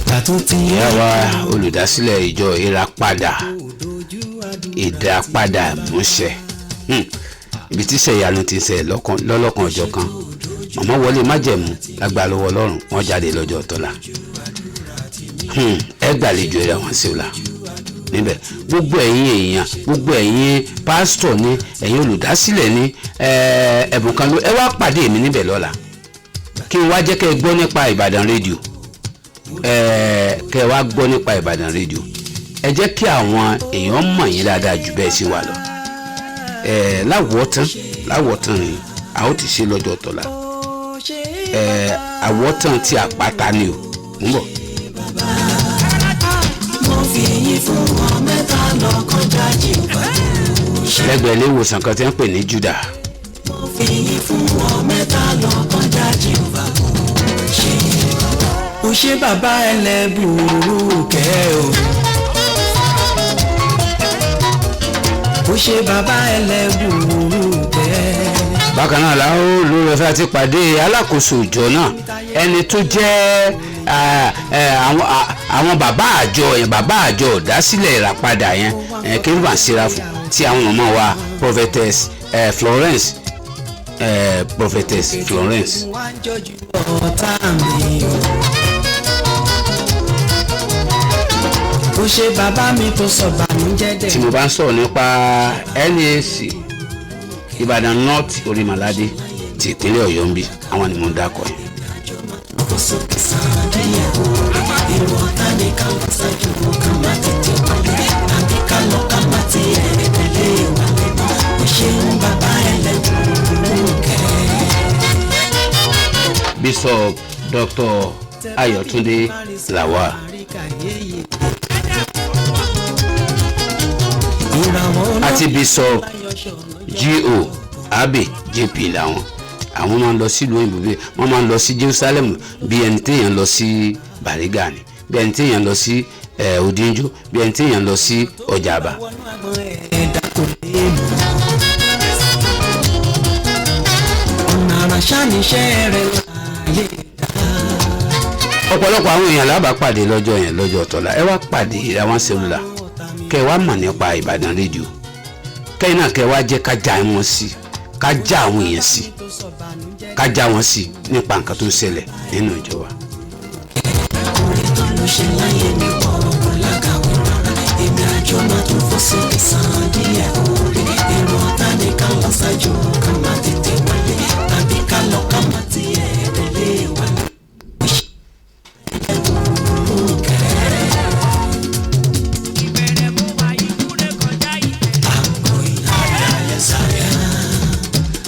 Gbà tó ti ní Ìyá wa olùdásílẹ̀ ìjọ Ìràpadà, Ìdápadà Ìmúṣẹ, ibi tí ìṣẹ̀yanu ti ń ṣe lọ́lọ́kan ọjọ́ kan, màmá wọlé májẹ̀mú lágbára lọ́wọ́ Ọlọ́run, wọ́n jáde lọ́jọ́ tọ́lá. Ẹ gbàlejò ẹ̀rọ àwọn sí ọ̀la níbẹ̀. Gbogbo ẹ̀yin èèyàn, gbogbo ẹ̀yin pásítọ̀ ni, ẹ̀yin olùdásílẹ̀ ni, ẹ̀bùn kan ló ẹ wá pàdé mi níbẹ̀ lọ́la, kí n wá jẹ́ kẹ́ ẹ gbọ́ nípa Ìbàdàn rédíò, kẹ́ ẹ wá gbọ́ nípa Ìbàdàn rédíò. Ẹ jẹ́ kí àwọn èèyàn mọ̀ yín dáadáa jù bẹ́ẹ̀ sí wa lọ. Láwọ̀tán, láwọ̀tán ni a ó ti ṣe lọ́jọ́ tọ́lá. Àwọ̀tán tí àpáta ni o. Ń bọ̀. Mo fi yín fún wọn mẹ́ta lọ́kàn jáde òbá. Lẹ́gbẹ̀ẹ́ ilé ìwòsàn kan tí wọ́n ń pè ní Juda. Mo fi yín fún wọn mẹ́ta lọ́kàn jáde òbá. Ṣé o ṣe bàbá ẹlẹ́bùrú kẹ́ o? O ṣe bàbá ẹlẹ́bùrú kẹ́. Bákan náà làwọn olùrẹ̀fẹ́ àti pàdé alákòóso ìjọ náà, ẹni tó jẹ́ àwọn bàbá àjọ yẹn, bàbá àjọ ìdásílẹ̀ Ìràpadà yẹn, kérúbà sírafù tí àwọn màmá wa Prophetess Florence, Prophetess Florence. Ọ̀tá mi o. Ó ṣe bàbá mi tó sọ bànújẹ́ dẹ̀. Tí mo bá ń sọ̀rọ̀ nípa NAC Ìbàdàn North Orímọládé ti ìpínlẹ̀ Ọ̀yọ́ ń bí, àwọn ni mò ń dákọ̀ yẹn. Bishop Dr. Ayọ̀túndé Lawal àti Bishop G.O. Abe JP làwọn, àwọn máa ń lọ sílùú òyìnbó, bí wọ́n máa ń lọ sí Jerusalem, bí ẹni téèyàn lọ sí Bariga ni, bí ẹni téèyàn lọ sí Odinjo, bí ẹni téèyàn lọ sí Ọjà'ba. Ọ̀pọ̀lọpọ̀ àwọn èèyàn lábàá pàdé lọ́jọ́ yẹn, lọ́jọ́ ọ̀tọ̀la. Ẹ wá pàdé àwọn sẹ́lúlà, kẹ́ ẹ wá mọ̀ nípa Ìbàdàn rédíò, kẹ́yìn náà kẹ́ ẹ wá jẹ́ ká já wọn sí, ká já àwọn èèyàn sí, ká já wọn sí nípa nǹkan tó ń ṣẹlẹ̀ nínú ìjọba. Orí tó ló ṣe láyé mi pọ̀ kò lákàwé rárá. Èmi àjọ máa tún fò sókè sàn díẹ̀ orí. Èrò ọ̀tá ní ká lọ ṣáájú ká má tètè wálé, tàbí ká lọ ká má tiẹ̀ tẹ̀lé wálé.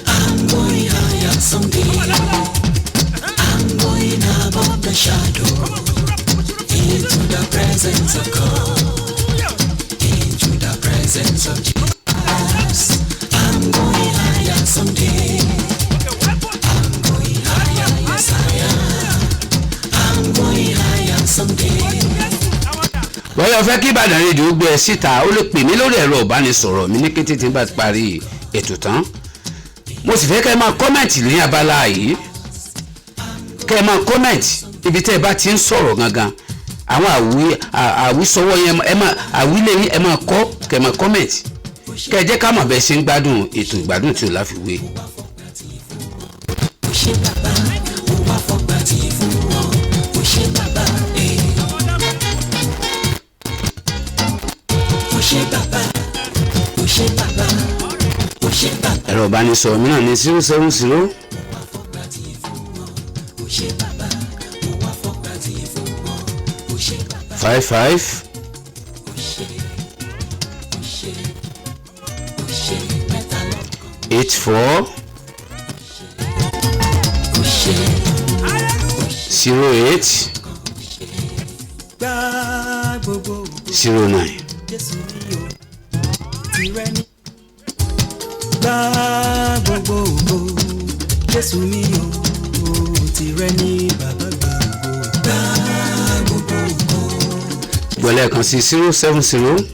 I'm going higher someday. I'm going above the shadow, into the presence of God, into the presence of Jesus. I'm going higher someday. I'm going higher, yes I am. I'm going higher someday. Bọ́yá o fẹ́ kí Ìbàdàn rédíò gbé ẹ síta, ó lè pè mí lórí ẹ̀rọ ìbánisọ̀rọ̀ mi ní kété tí n bá ti parí ètò tán. Mo sì fẹ́ kẹ́ ẹ máa comment ní abala yìí, kẹ́ ẹ máa comment ibi tẹ́ ẹ bá ti ń sọ̀rọ̀ gangan, àwọn àwísọwọ́ yẹn, ẹ máa àwílé yín, ẹ máa kọ́, kẹ́ ẹ máa comment, kẹ́ ẹ jẹ́ ká mọ̀ bẹ́ẹ̀ ṣe ń gbádùn ètò ìgbádùn tí ò láfiwé. Ó ṣé bàbá, ó wá fọgbà tí fún wọn. Ó ṣé bàbá, eh. Ó ṣé bàbá, ó ṣé bàbá, ó ṣé bàbá. Ẹ̀rọ ìbánisọ̀rọ̀ mi náà ní 070 Ó ṣé bàbá, ó wá fọgbà tí fún wọn. Ó ṣé bàbá, 55 ó ṣé, ó ṣé, ó ṣé mẹ́ta lọ́kàn. 84 Ó ṣé, 08 gbá gbogbo ògo. 09. Jésù mi ò tìrẹ ní. Gbá gbogbo ògo, Jésù mi ò tìrẹ ní, bàbá gbà ògo. Gbá gbogbo ògo. Gbọ́lẹ̀ kan sí 070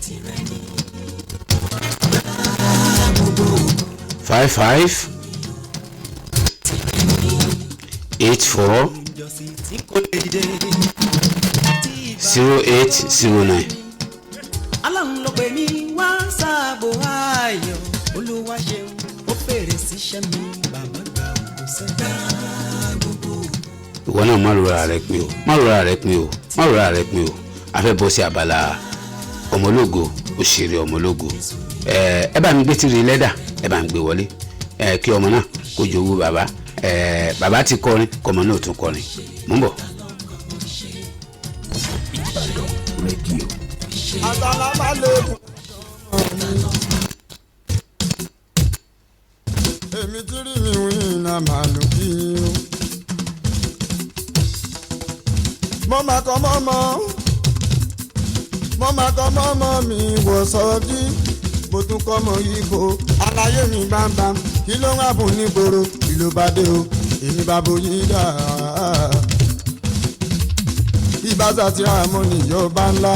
55 84 Ìjọsìn tí kò lè dìde. 08 09. Aláhùn ló pè mí wá sáàbò ayọ̀. Olúwa ṣeun, ó fèrè síṣẹ́ mi, bàbá gbà ògo sẹ́. Gbá gbogbo ògo. Ìwọ náà má rora rẹ pin o, má rora rẹ pin o, má rora rẹ pin o. A fẹ́ bọ́ sí abala ọmọlógo, òṣèré ọmọlógo. Ẹ bá mi gbé tìrì lẹ́dà, ẹ bá mi gbé wọlé, ẹ kí ọmọ náà kó jowú bàbá. Ẹ bàbá ti kọrin, kọmọ náà tún kọrin. Mò ń bọ̀. Ìbàdàn rédíò. Asalaamualeykum. Èmi tí rí mi wí iná màlúù kí n o. Mo máa kọ́ mọ́mọ́, mo máa kọ́ mọ́mọ́ mi wò sọ́jí, mo tún kọ́ mọ́ ibo aláyé mi bámbám. Kí ló ń wà nígboro? Kí ló bá dé o? Èmi bá boyí dà. Ìbáṣà tí a mọ̀ ní yóò bá ńlá,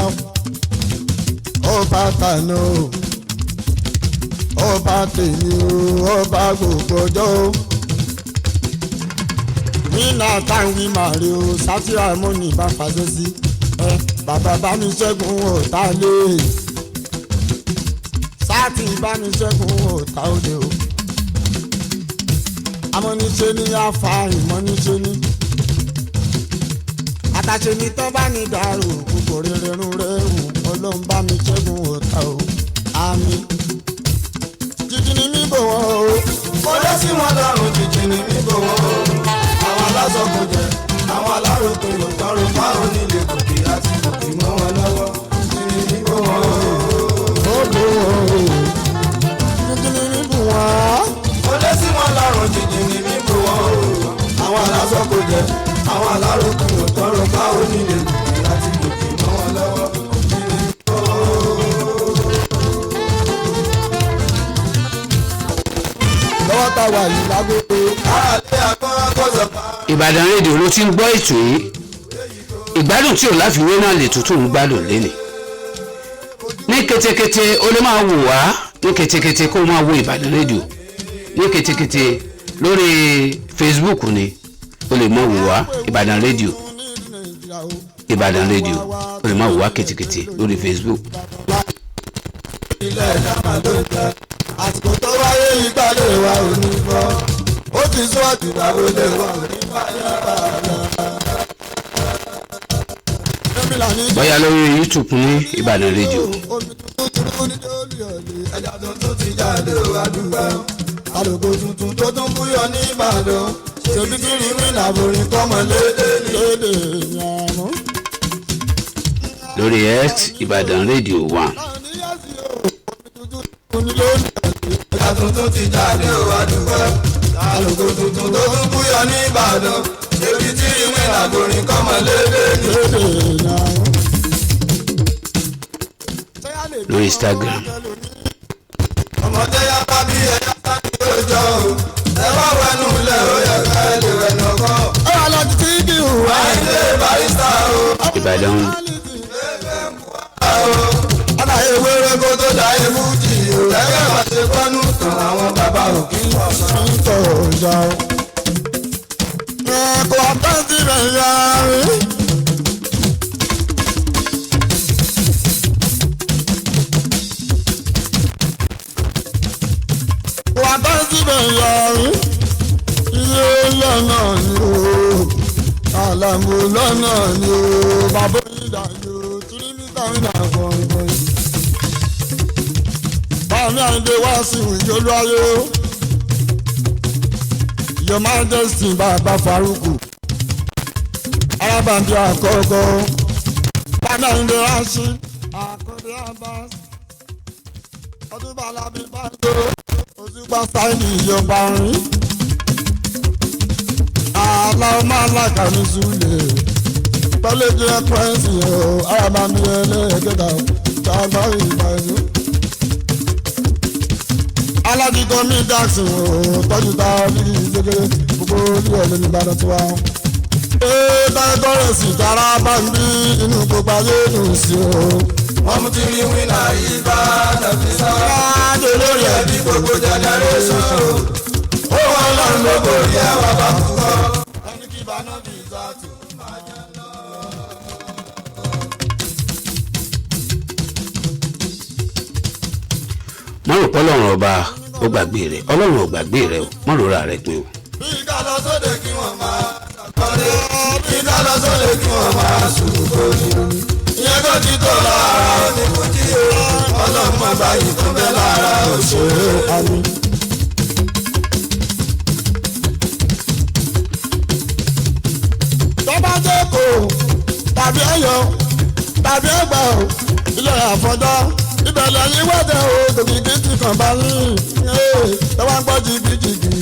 ọba tànà o, ọba tèmi o, ọba gbogbo ọjọ́ o. Nínà táwọn màrí o, sátìrà mọ́nì bá fàṣẹ sí ẹ, bàbá bá mi ṣẹ́gun ọ̀tá lé, sátì bá mi ṣẹ́gun ọ̀tá òde o. Amọ́niṣe ní afa ìmọ̀niṣe ní àtàṣe ní tán bá ní dàrú gbogbo rere rún rẹ́hùn. Ọlọ́run bá mi ṣẹ́gun ọ̀tá o, àmín. Jíjí ni mí bò wọ́n o. sí wọn lọ́rùn jìjì ní mímbo wọn o. Àwọn alásọkò jẹ, àwọn aláròkè ló tọrọ fáwọn onílé gòkè àti gòkè mọ́ wọn lọ́wọ́. Jìjì ní mímbo wọn o. Ó bò wọ́n o. Jìjì ní mímbo wọn. Mo lé sí wọn lọ́rùn jìjì ní mímbo wọn o. Àwọn alásọkò jẹ, àwọn aláròkè ló tọrọ fáwọn onílé gòkè àti gòkè mọ́ wọn lọ́wọ́. Jìjì ní mímbo wọn o. Lọ́wọ́ tá a wà yìí lágbóko. Àlẹ́ àgbọ̀n kò sọ pa. Ìbàdàn rédíò ló ti ń gbọ́ ètò yìí. Ìgbádùn tí ò láfiwé náà lè tuntun ń gbádùn lénìí. Ní ketekete o lè máa wò wá ní ketekete, kó o máa wo Ìbàdàn rédíò ní ketekete lórí Facebook ni o lè máa wò wá. Ìbàdàn rédíò, Ìbàdàn rédíò, o lè máa wò wá ketekete lórí Facebook. Ilẹ̀ ìjàmbá ló ń jẹ. Àsìkò tó wáyé ìgbàlè wa ò ní fọ́. Ó ti sún àtìgbà wo lè wa ò ní fàyà bàbá. Bóyá lórí YouTube ní Ìbàdàn rédíò. Omi tuntun ní lórí ọ̀lẹ́. Ẹja tuntun ti jáde ó adúgbò. Àlòkò tuntun tó tún búyọ ní Ìbàdàn. Ṣèbí kiri mi làbòrin kọ́mọ lédè ní. Lédè yàrá. Lórí X, Ìbàdàn rédíò 1. Ẹja tuntun ti jáde ó adúgbò. Àlòkò tuntun tó tún búyọ ní Ìbàdàn. Ṣèbí kiri mi làbòrin kọ́mọ lédè ní. Lédè yàrá. Lórí Instagram. Ọmọdé yá bá bí ẹyá bá ní ọjọ́ o. Ẹ wá wẹnu ilẹ̀ ó yẹ ká ẹ lè wẹnu ọkọ. Ẹ wà lọ́ọ́ títí kí ìhùwà. Àìlè barista o. Ìbàdàn. Ọ̀nà ewéré kó tó da ebújì o. Ẹgbẹ́ bá ṣe kọ́nù tán àwọn bàbá òkè ọ̀sán. Ń tọ̀ ọ̀jà o. Ẹ kò àtẹ́sí rẹ̀ yára. Kò àtẹ́sí rẹ̀ yára. Iye lọ́nà ni o. Àlàmú lọ́nà ni o. Bàbá onídàá ni o. Tìrìmítà ń dà gbọ̀ngbọ̀n. Báàmí Àyìndé wá sí ìjọlú ayé o. Your Majesty Bàbá Faruku. Arábàbí àkọ́kọ́. Báàmí Àyìndé Ráṣí. Àkọ́dé Abbas. Ọdún Bàlábí Bàjọ́. Òṣùpá sáìlì ìyọ̀pá rìn. Àlà ọmọ alága ní Súlè. Pẹ́lẹ́jì ẹ̀pẹ́sì o. Arábàbí ẹlẹ́ẹ̀kẹta. Tàgbà ìbàjọ́ alájíkọ mi Jackson o tọ́jú ta lílì gbégéré gbogbo orí ẹ̀ lónìí Ìbàdàn tiwa. Ee táyé sì tara bá ń bí inú gbogbo ayé nù sí o. Wọ́n mú ti rí wínà Ìbàdàn fi sá. Láàdé Lórí ẹbí gbogbo generation o. Ó wọn lọ́run ló borí ẹwà bá kúkọ́. Ẹni kí bá náà bí ìzàtò máa jẹ lọ. Mọ́ rò pé Ọlọ́run ọba ó gbàgbé rẹ̀. Ọlọ́run ò gbàgbé rẹ̀ o. Mọ́ rora rẹ̀ pin o. Bí ká lọ sóde kí wọ́n máa ṣàkọlé. Bí ká lọ sóde kí wọ́n máa ṣùkò ní. Ìyẹn kò ti tó lára oníkújí o. Ọlọ́mọ báyìí tó bẹ́ lára òṣèré. Àmì. Tọ́ba jẹ́ kó tàbí ẹ̀yọ́ tàbí ẹ̀gbà o ilé àfọ̀dọ́ ibẹ̀ lẹ́yìn wẹ́dẹ̀ o tòkìkí ti kàn bá yín tọ́wọ́ ń gbọ́ jìgìjìgì.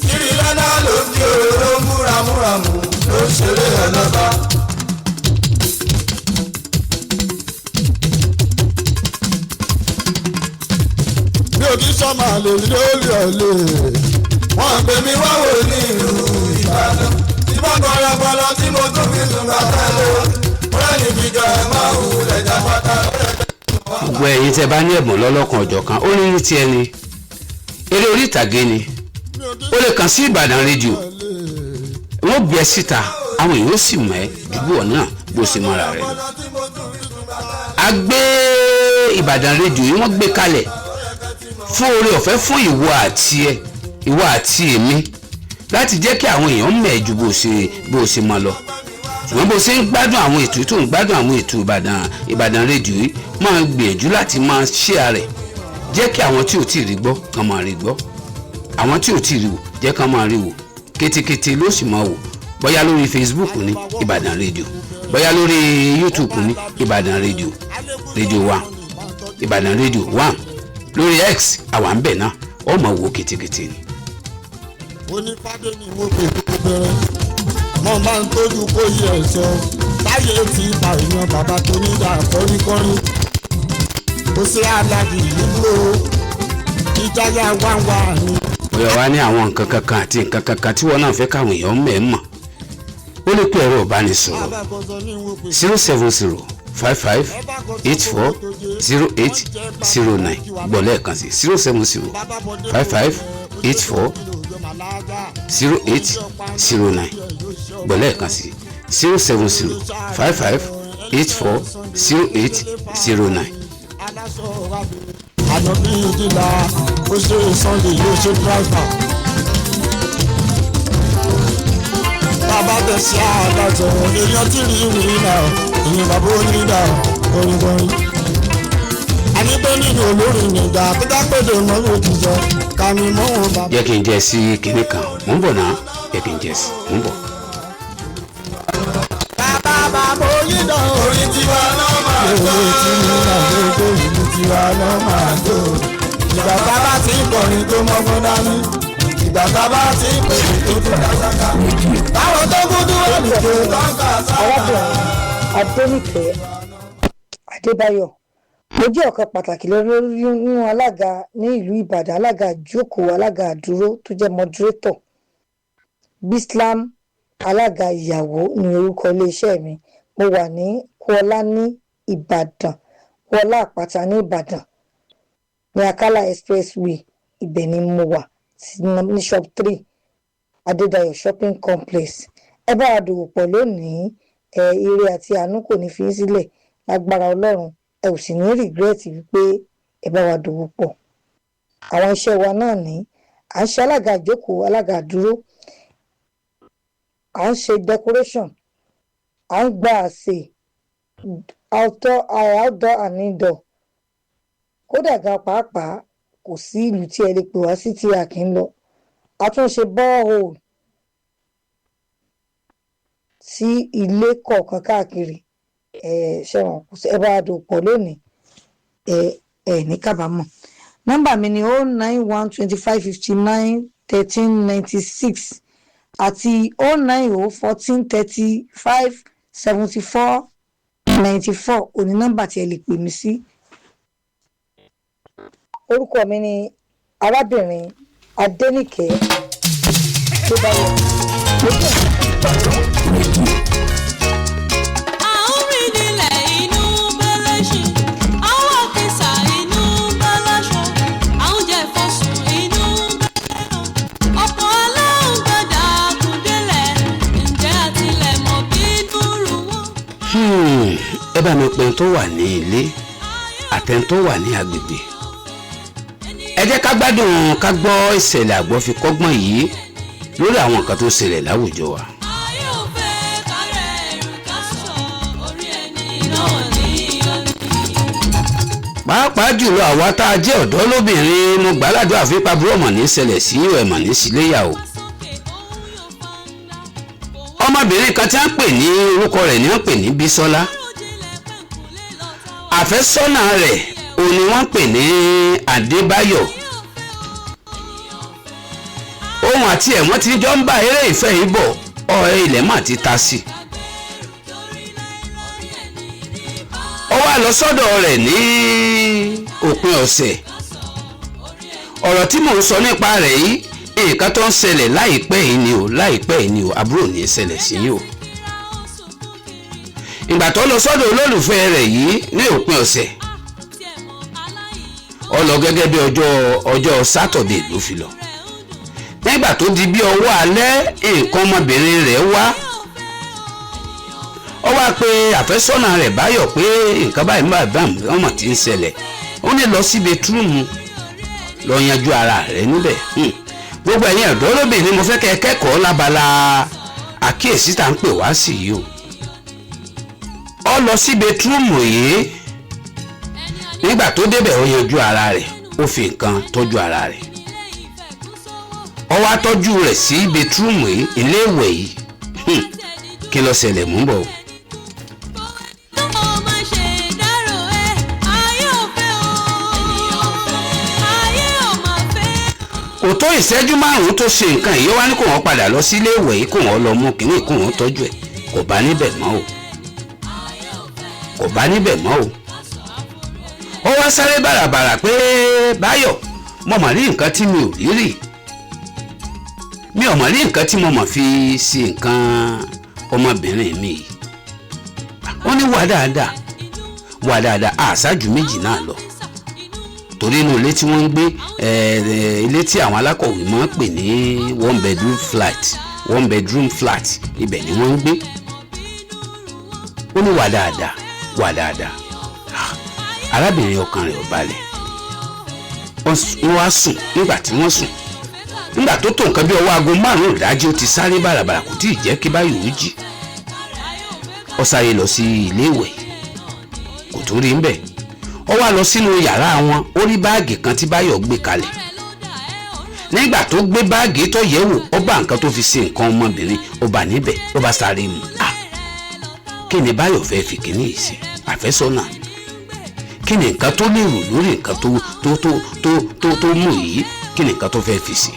Kiri lọ́nà ló ń kí o ló ń múramúramù ló ń ṣeré ẹ̀ lọ́ba. Mi ò kí sọ́mà lè lórí ọ̀lẹ́. Wọ́n pè mí wá wò ní ìlú Ìbàdàn. Tí bá gbọ́lọ́gbọ́lọ́ tí mo tún fi sùn bàtà lọ. Rẹ́ni gíga ẹ̀ máa wù lẹ́jà pátá. Gbogbo ẹ̀yin tẹ́ bá ní ẹ̀bùn lọ́lọ́kan ọ̀jọ̀kan, ó ní ní tiẹ̀ ni, eré orí ìtàgé ni, ó lè kàn sí Ìbàdàn rédíò, wọ́n gbé ẹ síta, àwọn èèyàn ó sì mọ̀ ẹ́ ju bí wọ́n náà bó ṣe mọ́ra rẹ̀ lọ. A gbé Ìbàdàn rédíò yìí, wọ́n gbé kalẹ̀ fún oore ọ̀fẹ́ fún ìwọ àti ẹ, ìwọ àti èmi, láti jẹ́ kí àwọn èèyàn mọ̀ ẹ́ ju bó ṣe mọ̀ lọ. Ṣùgbọ́n bó ṣe ń gbádùn àwọn ètò tó ń gbádùn àwọn ètò Ìbàdàn rédíò yìí, máa gbìyànjú láti máa share rẹ̀, jẹ́ kí àwọn tí ò tí ì rí gbọ́ kàn máa rí gbọ́. Àwọn tí ò tí ì rí wò, jẹ́ kán máa rí wò kétékété ló sì máa wò, bóyá lórí Facebook ní Ìbàdàn Rédíò, bóyá lórí YouTube ní Ìbàdàn Rédíò, Rédíò 1, Ìbàdàn Rédíò 1, lórí X àwa ń bẹ̀ náà, ó máa wò kétékété ni. Onífádé ni mo pè kó bẹ̀rẹ̀, mo máa ń tójú kó yẹ ẹ̀ sọ táyé ti pa èèyàn bàbá tó ní dà kọ́ríkọ́rí. Ó ṣe aláàjì ìlú ìjáyà wáwá ni. Bóyá wá ní àwọn nǹkan kankan àti nǹkan kankan tí wọn náà fẹ́ káwọn èèyàn mẹ́ mọ̀, ó lè pè ẹ̀rọ ìbánisọ̀rọ̀ 07055840809. Gbọ́ lẹ́ẹ̀kan sí, 07055840809. Gbọ́ lẹ́ẹ̀kan sí, 07055840809. Àná bí ìdílà ó ṣe Sunday yóò ṣe driver. Bàbá tẹ̀sí àdájọ́ èèyàn tí rí ìwé náà, èèyàn bàbá onídà orin. Àní pé nínú olórin nígbà tó dápẹ́jọ mọ́ ló ti jọ kàmí mọ́ wọn bàbá. Jẹ́ kí n jẹ́ sí kinní kan, mò ń bọ̀ náà, jẹ́ kí n jẹ́ sí, mò ń bọ̀. Bàbá bàbá onídà orin tiwa náà máa jó. Orin tiwa náà jó, ìlú tiwa náà máa jó. Ìgbà tá a bá ti ń kọrin tó mọ́gbọ́n dání. Ìgbà tá a bá ti ń pè é tó tún dá sáká. Báwo tó kúndú wà ní tó tọ́ka sáká. Arábìnrin Adéníkẹ́ Adébáyọ̀, mo jẹ́ ọ̀kan pàtàkì lórí nínú alága ní ìlú Ìbàdàn, alága ìjókòó, alága àdúró tó jẹ́ moderator. Bislam alága ìyàwó ní orúkọ iléeṣẹ́ mi. Mo wà ní Kuọlá ní Ìbàdàn, Kuọlá Àpáta ní Ìbàdàn, ní Akala Expressway, ibẹ̀ ni mo wà ní shop 3 Adédayọ̀ Shopping Complex. Ẹ bá wa dòwò pọ̀ lónìí. Ẹ ire àti àánú kò ní fi í sílẹ̀ lágbára Ọlọ́run. Ẹ ò sì ní rìgírẹ́tì wípé ẹ bá wa dòwò pọ̀. Àwọn iṣẹ́ wa náà ní à ń ṣe alága ìjókòó, alága àdúró, à ń ṣe decoration, à ń gba àsè outdoor and indoor. Kódà gan pàápàá kò sí ìlú tí ẹ lè pè wá sí tí a kì í lọ. A tún ṣe borehole sí ilé kọ̀ọ̀kan káàkiri. Ẹ ṣẹ̀wọ̀n kò sí, ẹ bá a dòwò pọ̀ lónìí, ẹ ẹ ní kábàámọ̀. Nọ́mbà mi ni 09125591396 àti 09014357494 òní nọ́mbà tí ẹ lè pè mí sí. Orúkọ mi ni arábìnrin Adéníkẹ́ Adébáyọ̀. À ń rìn nílẹ̀ inú bẹ́lẹ́ṣin, àwọn àkísà inú bẹ́lẹ́ṣọ, à ń jẹ fọ́sùn inú bẹ́lẹ́ràn. Ọ̀pọ̀ aláǹgbàdà kùdélẹ̀, ǹjẹ́ àtilẹ̀ mọ̀ bí dúró wọn. Ẹ bá mi pè tó wà ní ilé àtẹn tó wà ní agbègbè. Ẹ jẹ́ ká gbádùn, ká gbọ́ ìṣẹ̀lẹ̀ àgbọ̀ fi kọ́gbọ́n yìí lórí àwọn nǹkan tó ṣẹlẹ̀ láwùjọ wa. Ayé ò fẹ́ kárẹ̀ ẹ̀rù ká sọ orí ẹni náà ní ọ̀nì. Pàápàá jùlọ àwa tá a jẹ́ ọ̀dọ́ lóbìnrin, mo gbàládùn àfipá búrọ̀mọ̀ ní ṣẹlẹ̀ sí ẹ̀mọ̀ ní síléyàwó. Ọmọbìnrin kan tí a ń pè ní orúkọ rẹ̀ ní wọ́n pè ní Bísọ́lá. Àfẹ́sọ́nà rẹ̀ òun ni wọ́n pè ní Adébáyọ̀. Òun àti ẹ̀ wọ́n ti jọ ń bá eré ìfẹ́ yìí bọ̀, ọ̀rẹ́ ilẹ̀ mà ti ta sí i. Ó wá lọ sọ́dọ̀ rẹ̀ ní òpin ọ̀sẹ̀. Ọ̀rọ̀ tí mò ń sọ nípa rẹ̀ yìí, nǹkan tó ń ṣẹlẹ̀ láìpẹ́ yìí ni o, láìpẹ́ yìí ni o, àbúrò ní í ṣẹlẹ̀ sí yìí o. Ìgbà tó lọ sọ́dọ̀ olólùfẹ́ rẹ̀ yìí ní òpin ọ̀sẹ̀, ó lọ gẹ́gẹ́ bí ọjọ́ Sátọ̀dé ló fi lọ. Nígbà tó di bí ọwọ́ alẹ́, nǹkan ọmọbìnrin rẹ̀ wá, ó wá pe àfẹ́sọ́nà rẹ̀ Báyọ̀ pé nǹkan báyìí báyìí báyìí ọmọ tí ń ṣẹlẹ̀. Ó ní lọ sí bẹtúrúmù lọ yanjú ara rẹ̀ níbẹ̀. Gbogbo ẹ̀yin ọ̀dọ́ lóbìnrin, mo fẹ́ kẹ́ ẹ kẹ́kọ̀ọ́ lábala àkíyèsí tá à ń pè wá sí yìí o. Ó lọ sí bẹtúrúmù yìí, nígbà tó débẹ̀ ó yanjú ara rẹ̀, ó fi nǹkan tọ́jú ara rẹ̀. Ó wá tọ́jú rẹ̀ sí bẹtúrúmù yìí, ilé ìwẹ̀ yìí. Kí ló ṣẹlẹ̀? Mú bọ̀ o. Ó má ṣe dárò ẹ, ayé ò fẹ́ o. Ayé ò má fẹ́. Kò tó ìṣẹ́jú 5 tó ṣe nǹkan yìí, ó wá ní kó wọ́n padà lọ sílé ìwẹ̀ yìí, kó wọ́n lọ mú kínní, kó wọ́n tọ́jú ẹ̀. Kò bá níbẹ̀ mọ́ o, kò bá níbẹ̀ mọ́ o. Ó wá sáré bàràbàrà pé Báyọ̀, mo mà rí nǹkan tí mi ò rí rí, mi ò mà rí nǹkan tí mo mà fi ṣe nǹkan ọmọbìnrin mi yìí. Ó ní wà dáadáa, wà dáadáa, àṣáájú méjì náà lọ, torí inú ilé tí wọ́n ń gbé, ilé tí àwọn alákọ̀wé máa ń pè ní one bedroom flat, one bedroom flat, ibẹ̀ ni wọ́n ń gbé. Ó ní wà dáadáa, wà dáadáa. Arábìnrin ọkàn rẹ̀ ò balẹ̀. Wọ́n wá sùn. Nígbà tí wọ́n sùn, nígbà tó tó nǹkan bí ọwọ́ aago 5 ìdájí, ó ti sáré bàràbàrà, kò tí ì jẹ́ kí Báyọ̀ ó jí. Ó sáré lọ sí ilé ìwẹ̀, kò tó rí ń bẹ̀. Ó wá lọ sínú yàrá wọn, ó rí báàgì kan tí Báyọ̀ gbé kalẹ̀. Nígbà tó gbé báàgì tó yẹ̀ wò, ó bá nǹkan tó fi ṣe nǹkan ọmọbìnrin, ó bá níbẹ̀. Ó bá sáré mu. Ah, kí ni Báyọ̀ fẹ́ fi kíní yìí ṣe? Àfẹ́sọ́nà, kí ni nǹkan tó lérò lórí nǹkan tó tó tó tó tó tó mú yìí? Kí ni nǹkan tó fẹ́ fi ṣe?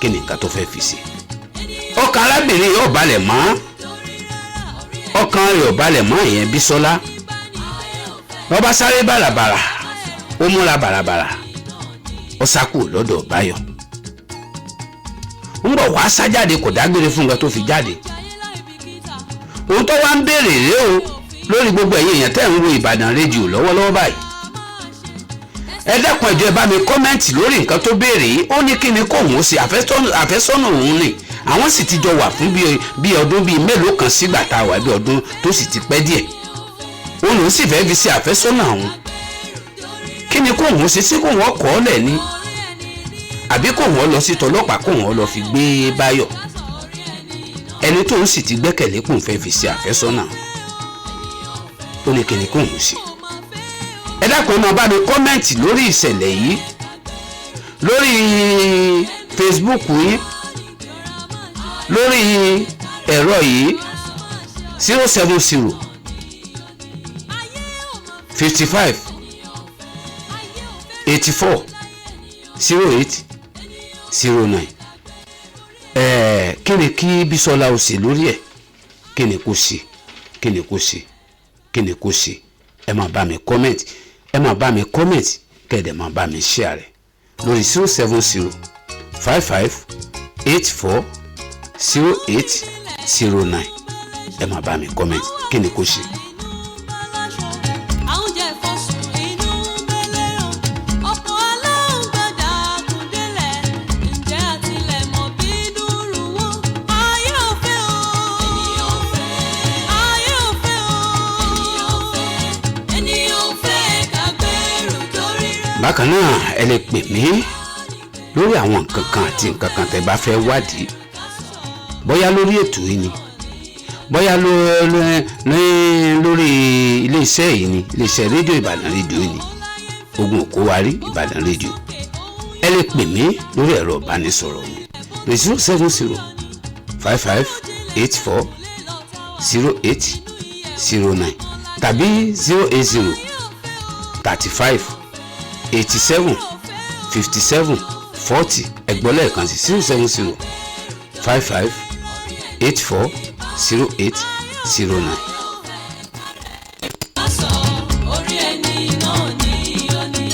Kí ni nǹkan tó fẹ́ fi ṣe? Ọkàn arábìnrin yóò balẹ̀ mọ́, ọkàn rẹ̀ ò balẹ̀ mọ́. Ìyẹn Bísọ́lá. Wọ́n bá sáré bàràbàrà, ó múra bàràbàrà, ó sá kúrò lọ́dọ̀ Báyọ̀. Ń bọ̀ wá sá jáde, kò dágbére fún nǹkan tó fi jáde. Ohun tó wá ń béèrè rèé o, lórí gbogbo ẹ̀yin èèyàn tẹ́ ń wo Ìbàdàn rédíò lọ́wọ́lọ́wọ́ báyìí, ẹ dákun, ẹjọ́, ẹ bá mi comment lórí nǹkan tó béèrè yìí. Ó ní kí ni kóun ó ṣe? Àfẹ́sọ́nà òun ni, àwọn sì ti jọ wà fún bí ọdún bíi mélòó kan sígbà tá a wà, bí ọdún tó sì ti pẹ́ díẹ̀. Òun lòún sì fẹ́ fi ṣe àfẹ́sọ́nà òun. Kí ni kóun ó ṣe? Sí kóun ọkọ̀ ọ̀lẹ̀ ni, àbí kóun ó lọ sí tọlọ́pàá, kóun ó lọ fi gbé Báyọ̀, ẹni tóun sì ti gbẹ́kẹ̀lé kóun fẹ́ fi ṣe àfẹ́sọ́nà? Ó ní kí ni kóun ó ṣe? Ẹ dákun, ẹ máa bá mi comment lórí ìṣẹ̀lẹ̀ yìí lórí Facebook yìí, lórí ẹ̀rọ yìí, 070 55 84 08 09. Kí ni kí Bísọ́lá ó ṣe lórí ẹ̀? Kí ni kó ṣe? Kí ni kó ṣe? Kí ni kó ṣe? Ẹ máa bá mi comment, ẹ máa bá mi comment, kẹ́ẹ̀dẹ̀ máa bá mi share rẹ̀ lórí 070 55 84 08 09. Ẹ máa bá mi comment, kí ni kó ṣe? Àwọn jẹ́ fọ́sùn inú bẹ́lẹ́ràn, ọ̀pọ̀ aláǹgbàdà kùndélẹ̀. Ǹjẹ́ àtìlẹ̀ mọ̀ bí dúró wọn? Ayé ò fẹ́ o. Ènìyàn ò fẹ́. Ayé ò fẹ́ o. Ènìyàn ò fẹ́. Ènìyàn ò fẹ́ ká gbèrú torí rẹ̀. Bákan náà, ẹ lè pè mí lórí àwọn nǹkan kan àti nǹkan kan tẹ́ bá fẹ́ wádìí, bóyá lórí ètò yìí ni, bóyá lórí iléeṣẹ́ yìí ni, iléeṣẹ́ rédíò Ìbàdàn rédíò yìí ni, ogun òkú wa rí Ìbàdàn rédíò. Ẹ lè pè mí lórí ẹ̀rọ ìbánisọ̀rọ̀ mi, 070 55 84 08 09 tàbí 080 35 87 57 40. Ẹ̀gbọ́n lẹ́ẹ̀kan sí, 070 55 84 08 09. Aṣọ orí ẹni náà ní òní.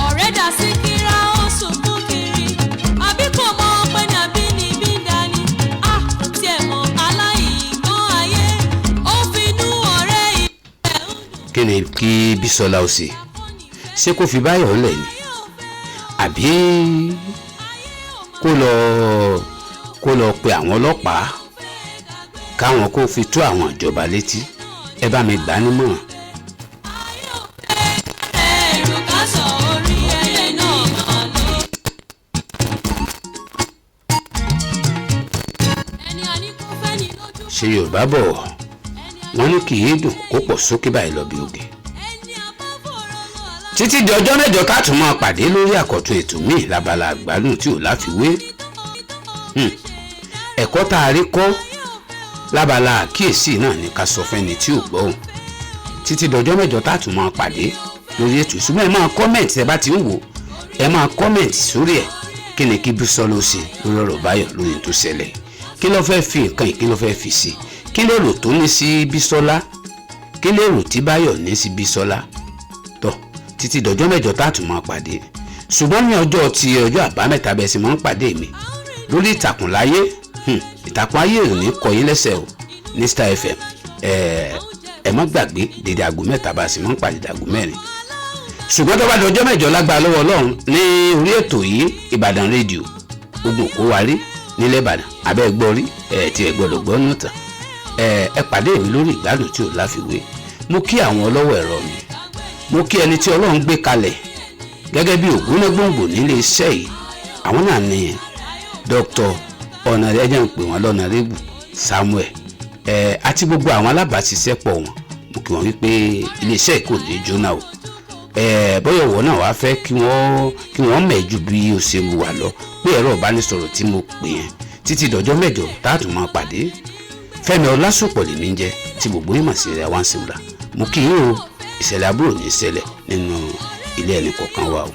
Ọ̀rẹ́ dà sí kíra, ó sunkún kiri. Àbí kò mọ pé ní àbínibí ń dání. A tiẹ̀ mọ̀ aláìgbọ́n ayé. Ó finú ọ̀rẹ́ ilẹ̀ ń dùn. Kí ni kí Bísọ́lá ó ṣe? Ṣé kó fi Báyọ̀ lẹ̀ ni, àbí kó lọ pe àwọn ọlọ́pàá káwọn kó fi tó àwọn ìjọba létí? Ẹ bá mi gbà á nímọ̀ràn. Ẹ̀rù ká sọ orí ẹyẹ náà máa lọ. Ẹni àníkú fẹ́ ni lójú. Ṣe Yorùbá bọ̀, wọ́n ní kì í dùn kó pọ̀ sókè báyìí lọ bí oge. Ẹni àbáfọ̀rọ̀ lọ. Títí di ọjọ́ mẹ́jọ ká tún máa pàdé lórí àkọ́tún ètò míì lábala àgbálùn tí ò láfiwé. Ẹ̀kọ́ tá a rí kọ́ lábala àkíyèsí náà ni ká sọ fẹ́ni tí ò gbọ́ òun. Títí dọjọ́ mẹ́jọ tá a tún máa pàdé lórí ètò ìṣúná, ẹ máa kọ́mẹ̀ntì ẹ bá ti ń wò, ẹ máa kọ́mẹ̀ntì sórí ẹ̀. Kí ni kí Bísọ́lá ó ṣe lórí ọ̀rọ̀ Báyọ̀ lórí tó ṣẹlẹ̀? Kí ló fẹ́ fi nǹkan yìí, kí ló fẹ́ fi sí? Kí lèrò tó ní sí Bísọ́lá? Kí lèrò tí Báyọ̀ ní sí Bísọ́lá? Tọ́ títí dọjọ́ mẹ́jọ tá a tún máa pàdé. Ṣùgbọ́n ní ọjọ́ ti ọjọ́ àbámẹ́ta bẹ́ẹ̀ sì máa ń pàdé mi lórí ìtàkùn láyé. Ìtàkùn ayé ò ní kọ yín lẹ́sẹ̀ o ní Star FM. Ẹ má gbàgbé dédé aago 3 bá a sì máa ń pàdé aago 4. Ṣùgbọ́n tó bá di ọjọ́ mẹ́jọ lágbára lọ́wọ́ Ọlọ́run ní orí ètò yìí, Ìbàdàn rédíò, ogun kó wa rí nílẹ̀ Ìbàdàn abẹ́ gbọ́ rí ẹ̀ tí ẹ gbọ́dọ̀ gbọ́ nù tán. Ẹ pàdé mi lórí ìgbádùn tí ò láfiwé. Mo kí àwọn ọlọ́wọ́ ẹ̀rọ mi, mo kí ẹni tí Ọlọ́run gbé kalẹ̀ gẹ́gẹ́ bí ògúnnágbòǹgbò nílé iṣẹ́ yìí. Àwọn náà ní Dr. ọ̀nàrẹ́, ẹ̀jẹ̀ ń pè wọ́n lọ́nàrẹ́bù Samuel, àti gbogbo àwọn alábàáṣiṣẹ́pọ̀ wọn. Mo kí wọ́n wípé iléeṣẹ́ yìí kò ní jóná o. Bóyá ìwọ náà wàá fẹ́ kí wọ́n mẹ̀jú bí o ṣe wà lọ pé ẹ̀rọ ìbánisọ̀rọ̀ tí mo pè yẹn. Títí dọjọ́ mẹ́jọ tá a tún máa pàdé, Fẹ́mi Ọlásùpọ̀ lèmi ń jẹ́ tí gbogbo yín mà sí rẹ̀ wá ń sèwúrà. Mo kí yín o, ìṣẹ̀lẹ̀ àbúrò ní ìṣẹ̀lẹ̀ nínú ilé ẹnì kọ̀ọ̀kan wa o.